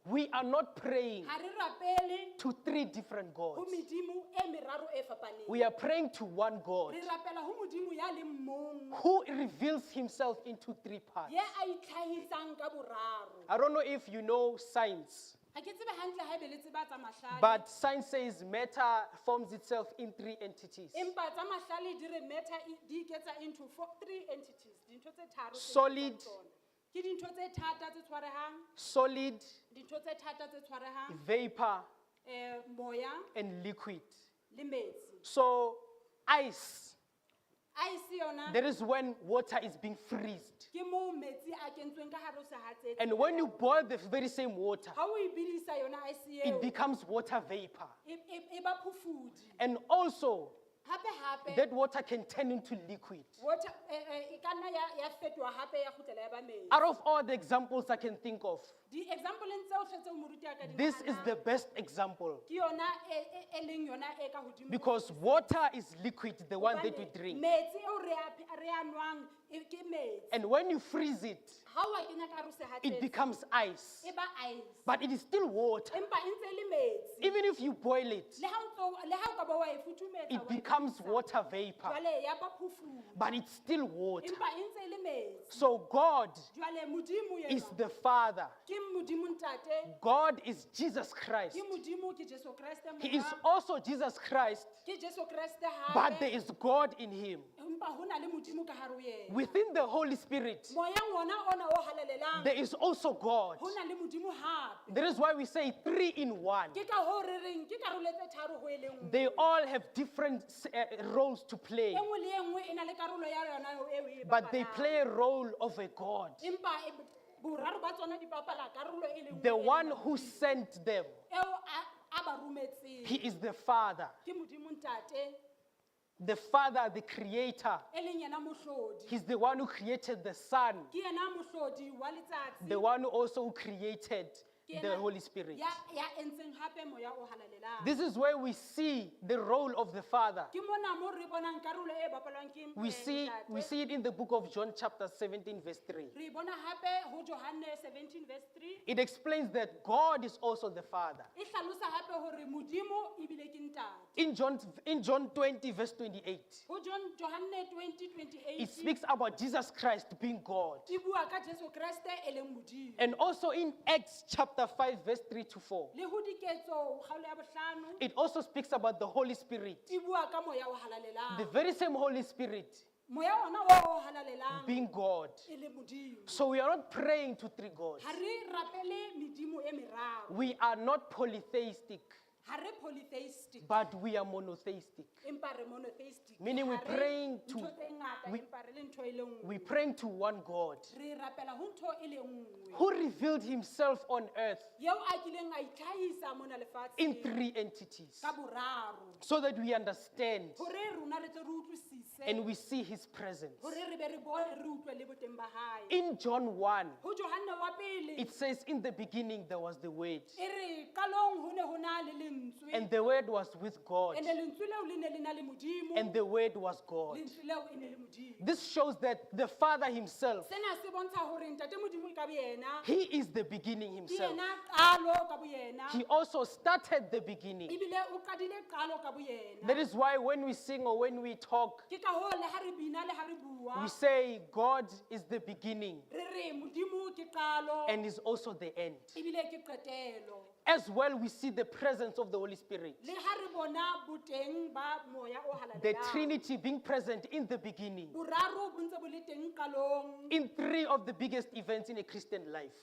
We are not praying Ha re rapele to three different ho gods. medimo e meraro e fapaneng. We are praying to one God Re rapela ho Modimo ya leng mong who reveals himself into three parts. ye a itlhahisang ka boraro. I don't know if you know science, Ha ke tsebe hantle haebe le tseba tsa mahlale. but science says matter forms itself in three entities: Empa tsa mahlale di re matter di iketsa into four, three entities, dintho tse tharo tse Solid. iketsang tsona. Ke dintho tse thata tse tshwarehang, Solid, dintho tse thata tse tshwarehang, vapor, moya and liquid. le metsi. So, ice, Ice yona that is when water is being freezed. ke moo metsi a kentsweng ka hare ho sehatsetsi. And when you boil the very same water, Ha o e bidisa yona ice it eo, becomes water vapor. e ba phofudi. And also, Hape hape that water can turn into liquid. water e ka nna ya fetoha hape ya kgutlela ya ba metsi. Out of all the examples I can think of, Di-example-eng tsohle tseo moruti a ka di this is nahanang, the best example ke yona e leng yona e ka hodimo. because water is liquid, the one that we Hobane drink. metsi eo re a nwang ke metsi. And when you freeze it, Ha o a kenya ka hare ho it sehatsetsi, becomes ice. e ba ice. But it is still water. Empa e ntse e le metsi. Even if you boil it, Le ha o ntso- le ha o ka ba wa e futhumetsa, it wa e becomes bedisa, water vapor. jwale ya ba phofudi. But it's still water. Empa e ntse e le metsi. So God Jwale Modimo is enwa, the Father. ke Modimo Ntate, God is Jesus Christ. ke Modimo, ke Jesu Kreste He is Mora, also Jesus Christ, ke Jesu Kreste but hape. there is God in him. Empa ho na le Modimo ka hare ho yena. Within the Holy Spirit, Moyeng wona ona o halalelang, there is also God. ho na le Modimo hape. That is why we say three in one. Ke ka hoo re reng ke karolo tse tharo ho e le nngwe. They all have different roles to play, E nngwe le e nngwe e na le karolo ya yona eo e e but they bapalang. play a role of a God. Empa boraro ba tsona di bapala karolo e le nngwe The e leng one ya who Modimo. sent them, Eo a ba rometseng. he is the Father. Ke Modimo Ntate, The Father, the Creator. e leng yena mohlodi. He's the one who created the Son, Ke yena mohlodi wa letsatsi. the one also who created Ke the yena Holy Spirit. ya entseng hape moya o halalelang. This is where we see the role of the Father. Ke mona mo re bonang karolo e bapalwang ke, We see, Ntate. we see it in the book of John, chapter 17, verse 3. Re bona hape ho Johanne 17 verse 3. It explains that God is also the Father. E hlalosa hape hore Modimo ebile ke Ntate. In John 20, verse 28, Ho Johanne 20, 28, it speaks about Jesus Christ being God. e bua ka Jesu Kreste e leng Modimo. And also in Acts chapter 5, verse 3 to 4, Le ho diketso kgaolo ya bohlano, it also speaks about the Holy Spirit. e bua ka moya o halalelang. The very same Holy Spirit Moya ona o halalelang being God. e le Modimo. So we are not praying to three gods. Ha re rapele medimo e meraro. We are not polytheistic, Ha re polytheistic, but we are monotheistic. empa re monotheistic. Meaning we Ha re praying to- ntho tse ngata, empa re le ntho e le nngwe. We praying to one God Re rapela ho ntho e le nngwe. who revealed himself on earth Eo a kileng a itlhahisa mona lefatsheng in three entities ka boraro. so that we understand Hore rona re tle re utlwisise, and we see his presence. hore re be re bone, re utlwe le boteng ba hae. In John 1, Ho Johanne wa pele, it says, "In the beginning there was the Word, e re qalong ho ne ho na le lentswe, and the Word was with God, ene lentswe leo le ne le na le Modimo, and the Word was God." lentswe leo e ne le Modimo. This shows that the Father himself, Sena se bontsha hore Ntate Modimo ka boyena, he is the beginning ke himself. yena qalo ka boyena, He also started the beginning. ebile o qadile qalo ka boyena. That is why when we sing or when we talk, Ke ka hoo le ha re bina le ha re bua, we say God is the beginning re re Modimo ke qalo, and is also the end. ebile ke qetelo. As well, we see the presence of of the Holy Spirit, Le ha re bona boteng ba moya o the halalelang. Trinity being present in the beginning, Boraro bo ntse bo le teng qalong. In three of the biggest events in a Christian life.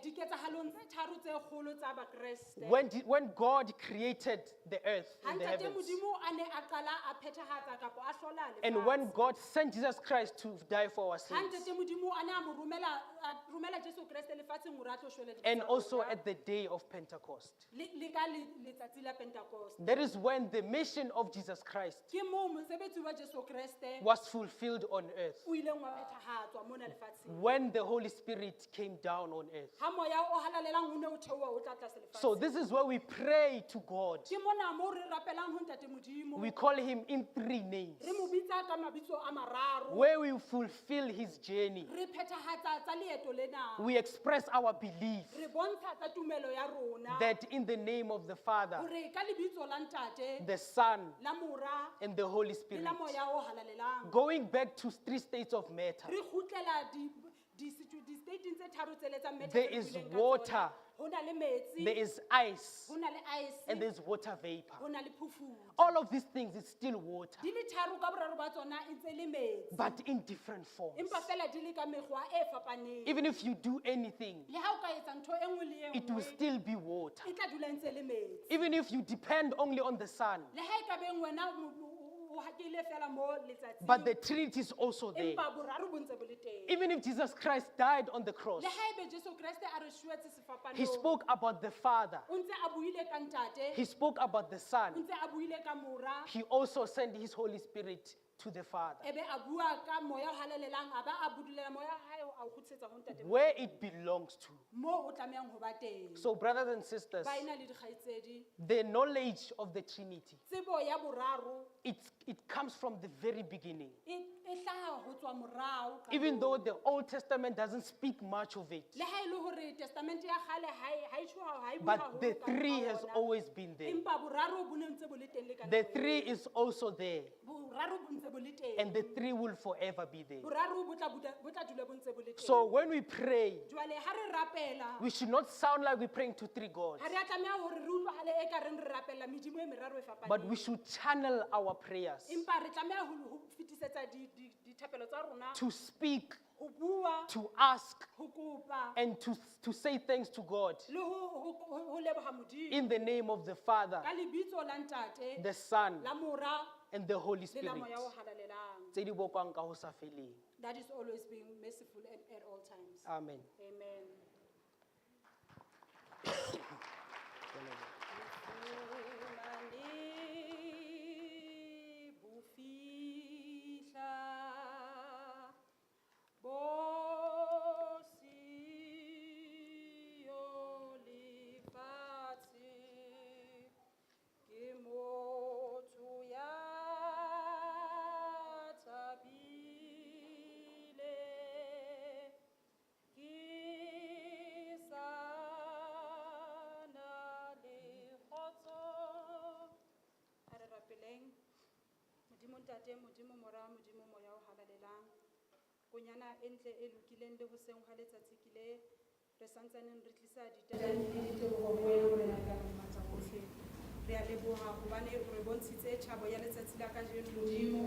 Diketsahalong tse tharo tse kgolo tsa Bakreste. When God created the earth Ha and the ntate heavens, Modimo a ne a qala a phethahatsa kapa a hlola and when lefatshe. God sent Jesus Christ to die for our Ha sins, ntate Modimo a ne a mo romela a romela Jesu Kreste lefatsheng hore a tlo shwela dibe and tsa also rona. At the day of Pentecost. Le ka letsatsi la Pentecost. That is when the mission of Jesus Christ Ke moo mosebetsi wa Jesu Kreste was fulfilled on earth, o ileng wa phethahatswa mona lefatsheng. when the Holy Spirit came down on earth. Ha moya o halalelang o ne o theoha o tla tlase So lefatsheng. this is where we pray to God. Ke mona moo re rapelang ho ntate Modimo. We call him in three names, Re mo bitsa ka mabitso a mararo. where we fulfill his journey. Re phethahatsa tsa leeto lena. We express our belief Re bontsha tsa tumelo ya rona. That in the name of the Father, Hore ka lebitso la ntate, the Son, la mora, and the Holy le Spirit. la moya o halalelang. Going back to three states of matter, Re kgutlela di-stating tse tharo tsele tsa matter there tse re is buileng ka water, tsona. Ho na le metsi, there is ice, ho na le ice, and there's water vapor. Ho na le phofudi. All of these things is still water, Di le tharo ka boraro ba tsona e ntse le metsi. But in different forms. Empa fela di le ka mekgwa e fapaneng. Even if you do anything, Le ha o ka etsa ntho e nngwe le e it will nngwe, still be water. e tla dula e ntse le metsi. Even if you depend only on the sun, Le ha e ka beng wena o hakile fela mo letsatsing, but the Trinity is also there. Empa boraro bo ntse bo le teng. Even if Jesus Christ died on the cross, Le haebe Jesu Kreste a re shwetse sefapanong, he spoke about the Father, o ntse a buile ka ntate, he spoke about the o Son, ntse a buile ka mora, he also sent his Holy Spirit to the Father, e be a bua ka moya o halalelang, a ba a budulela moya wa hae a o kgutlisetsa ho ntate where it belongs to. moo o tlamehang ho ba teng. So, brothers and sisters, Baena le dikgaitsedi, the knowledge of the Trinity, tsebo ya boraro it comes from the very beginning. e hlaha ho tswa morao Even qalong. though the Old Testament doesn't speak much of it, Le ha e le hore testamente ya kgale ha e tjho ha e bue but haholo the ka three has ona. Always been there. Empa boraro bo ne ntse bo le teng le ka The nako eo. three is also there, Boraro bo ntse bo le teng. And the three will forever be there. Boraro bo tla dula bo ntse bo le teng. So when we pray, Jwale ha re rapela, we should not sound like we're praying to three gods, ha re a tlameha hore re utlwahale e ka reng re rapella medimo e meraro e but we fapaneng. Should channel our prayers Empa re tlameha ho fetisetsa dithapelo tsa rona to speak, ho bua, to ask, ho kopa, and to say thanks to God le ho leboha Modimo in the name of the Father, ka lebitso la ntate, the Son, la mora, and the Holy le la Spirit. moya o halalelang. Tse di bokwang ka ho sa feleng. That is always being merciful at all times. Amen. Amen. Fumane bofihla bo siyo lefatshe, ke motho ya thabile, ke sa na le kgotso. A re rapeleng. Modimo Ntate, Modimo Mora, Modimo Moya o halalelang. Konyana e ntle e lokileng le hoseng hwa letsatsi ke le, re santsaneng re tlisa diteboho le diteboho ho wena Morena ka matla ohle. Re a leboha hobane o re bontshitse tjhabo ya letsatsi la kajeno Modimo.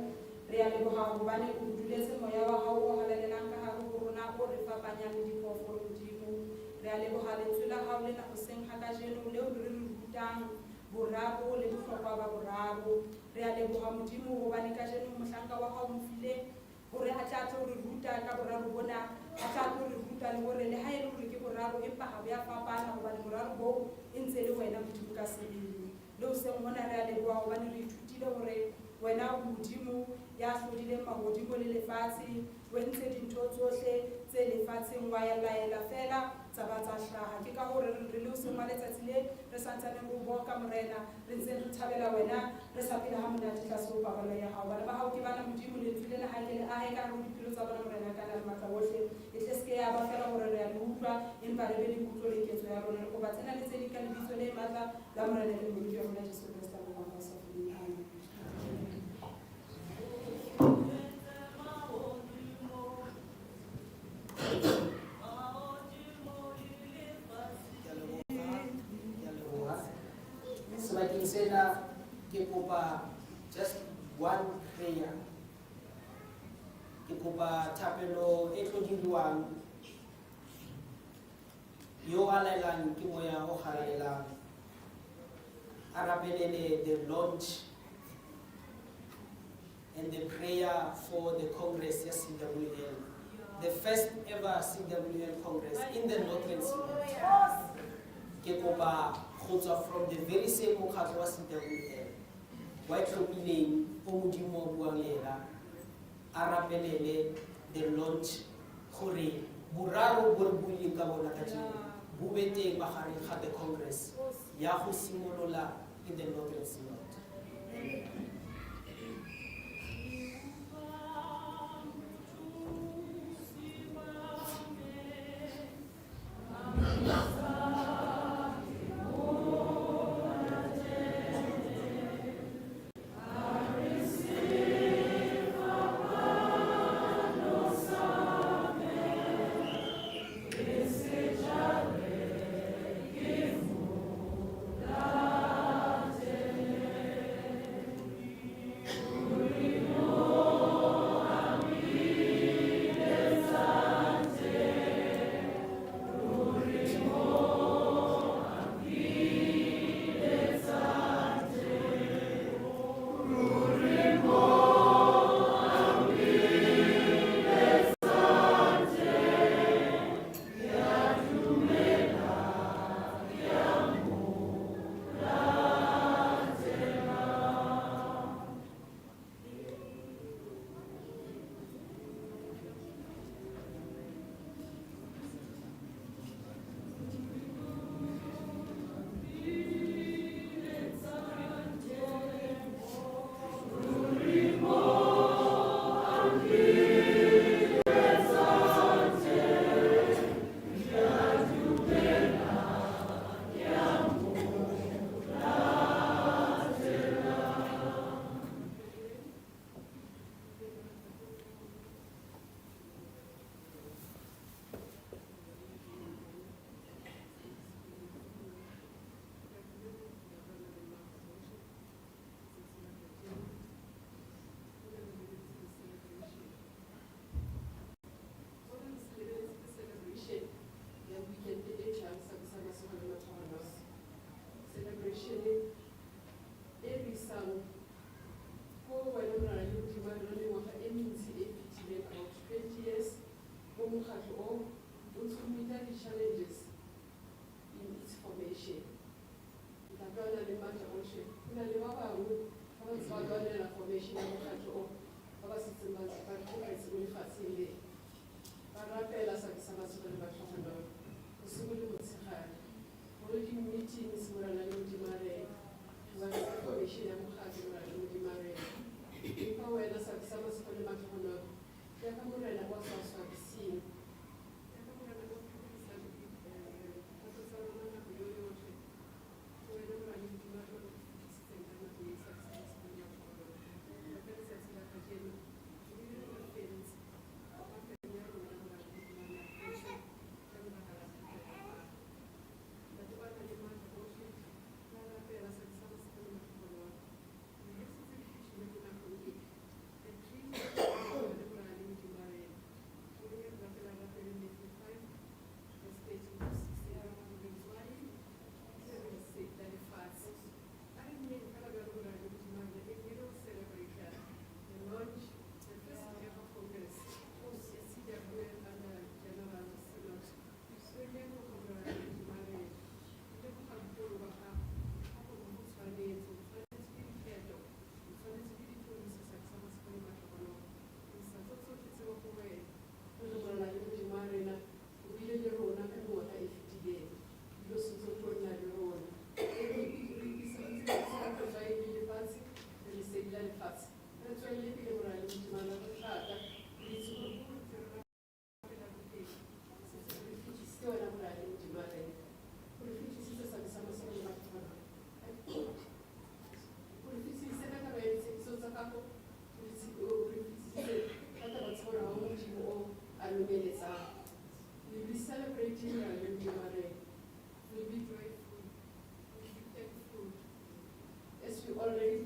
Re a leboha hobane o duletse moya wa hao o halalelang ka hare ho rona o re fapanyang le diphoofolo Modimo. Re a leboha lentswe la hao lena hoseng ha kajeno leo le re rutang boraro le bohlokwa ba boraro. Re a leboha Modimo hobane kajeno mohlanka wa hao o mo file hore a tla tlo re ruta ka boraro bona, a tla tlo re ruta le hore le ha e le hore ke boraro empa ha bo ya fapana hobane boraro boo e ntse le wena Modimo ka sebele. Le hoseng hona re a leboha hobane re ithutile hore wena o Modimo ya hlodileng mahodimo le lefatshe, o entse dintho tsohle tse lefatsheng wa ya laela fela tsa ba tsa hlaha. Ke ka hore re le hoseng wa letsatsi le re santsaneng re o boka Morena, re ntse re thabela wena, re sa phela ha monate tlase ho paballo ya hao. Bana ba hao ke bana Modimo, lentswe lena ha ke le ahe ka hare ho dipelo tsa bona Morena ka na le matla ohle. E tle se ke ya ba fela hore re a le utlwa, empa re be le kutlo le ketso ya rona. Re kopa tsena le tse ding ka lebitso le matla la Morena le Mmoloki wa rona Jesu Kreste. Amen. Ka ho sa feleng. Amen. Ke a leboha. Sebakeng sena ke kopa just one prayer. Ke kopa thapelo e tlo diriwang yo a laelang ke moya o halalelang a rapelele the launch and the prayer for the Congress ya CWL, the first ever CWL Congress in the Northern Synod. Ke kopa go tswa from the very same mokgatlho wa CWL wa itlhophileng o Modimo o buang le ena a rapelele the launch gore boraro bo re buileng ka bona kajeno bo be teng magareng ga the Congress ya go simolola in the Northern Synod.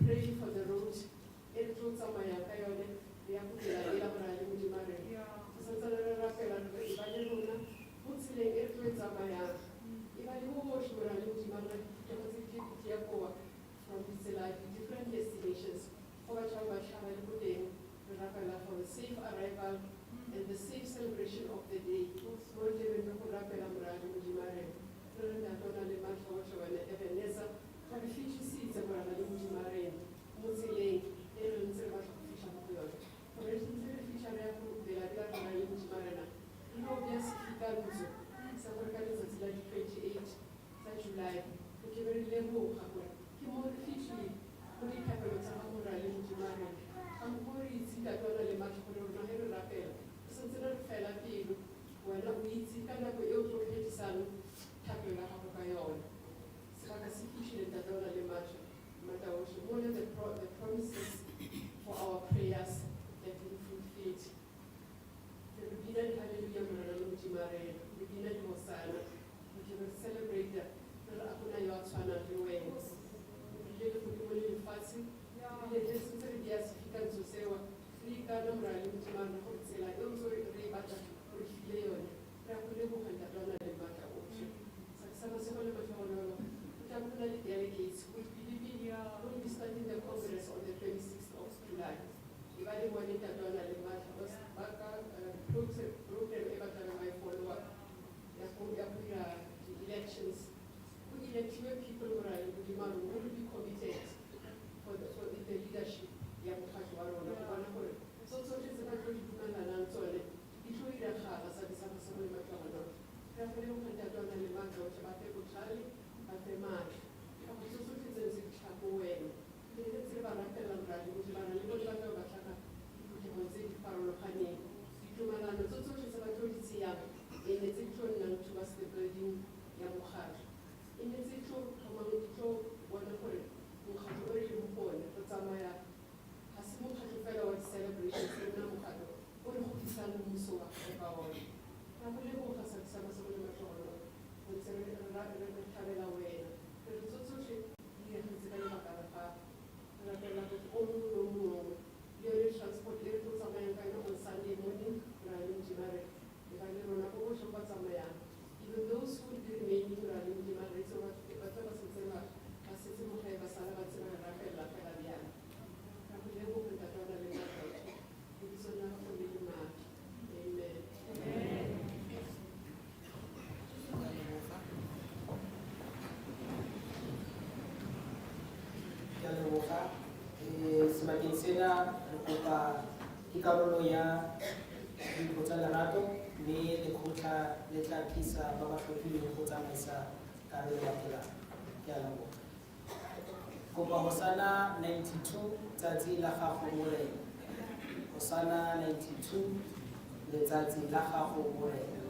pray for the road e re tlo tsamayang ka yone re ya go tsela e la Morena le Modimo a rena. Re santsane re rapela re re e ba le rona mo tseleng e re tlo e tsamayang. E ba le botlhe Morena le Modimo a rena diphuthego tse di di ya kowa from ditsela di-different destinations go batho ba ba tlhaba le ko teng re rapela for the safe arrival and the safe celebration of the day. Mo re tlebeng re go rapela Morena le Modimo a rena. Re re ntate o na le matla otlhe wena Ebenezer, re re fitlhisitse Morena le Modimo a rena mo tseleng e re ntse re batla go fitlha mo go yone. Gore re ntse re fitlha re ya go bela-bela Morena le Modimo a rena, re no bea sefikantswe sa gore ka letsatsi la di-28 tsa July re tle be re leboga gore ke mo re fitlhile go dithapelo tsa gago Morena le Modimo a rena. Ga mokgwa o re itse ntate o na le matla gore rona ge re rapela re santse re fela pelo, wena o itse ka nako e o tlo phedisang thapelo ya gago ka yone. Sebaka se fitlhile ntate o na le matla, matla otlhe. Mona the promises for our prayers have been fulfilled. Re bina di-hallelujah Morena le Modimo a rena, re bina di-hosana, re tle re celebrate re re a gona yo a tshwanang le wena. O bile legodimo le lefatshe, ebile re sentse re bea sefikantsho seo, re ikana Morena le Modimo a rena gore tsela e o ntse re e batla o re file yone. Re a go leboga ntate o na le matla otlhe. Sa masego le matlhogonolo, go tla bo go na le delegates who believe will be starting the congress on the 26th of July. E ba le bone ntate o na le matla, ba ka program e ba tlabeng ba e follow-a ya go dira di-elections. Go electiwe people Morena le Modimo a rona who will be committed for the leadership ya mokgatlho wa rona go bona gore tso tsotlhe tse ba tlo di dumelanang tsone di tlo diragala sa di sa masego le matlhogonolo. Re a go leboga ntate o na le matla otlhe, ba fe botlhale, ba fe maatla. Ka go tso tsotlhe tse ntse di tlhaga ko wena. Ebile re ntse re ba rapela Morena le Modimo a rena, le bone ba tla ba tlhaga diphuthegong tse di farologaneng. Ditumalano tso tsotlhe tse ba tlo di tseyang e nne tse di tlo nnang towards the building ya mokgatlho. E nne tse di tlo thomang di tlo bona gore mokgatlho o re leng mo go one re tsamaya ga se mokgatlho fela wa di-celebrations, e nna mokgatlho o re godisang mmuso wa gago ka one. Re a go leboga sa sa masego le matlhogonolo, re ntse re thabela wena. Re re tso tsotlhe di diragetse ka lebaka la gago. Re rapela motho o mongwe le o mongwe le yone transport e re tlo tsamayang ka yone on Sunday morning, Morena le Modimo a rena, e ba le rona ko botlhe ba tsamayang. Even those who will be remaining, Morena le Modimo a rena, itse gore ba tla ba santse ba setse mo gae ba sala ba ntse ba re rapela fela bjalo. Re a go leboga ntate o na le matla otlhe. Lebitsong la gago le le matla. Amen. Ke a leboga. Sebakeng sena re kopa ke karolo ya dimpho tsa lerato mme lekgotla le tla tlisa ba ba tlhophilweng go tsamaisa karolo e latelang. Ke a leboga. Kopa Hosana 92 tsatsi la gago Morena. Hosana 92 letsatsi la gago Morena.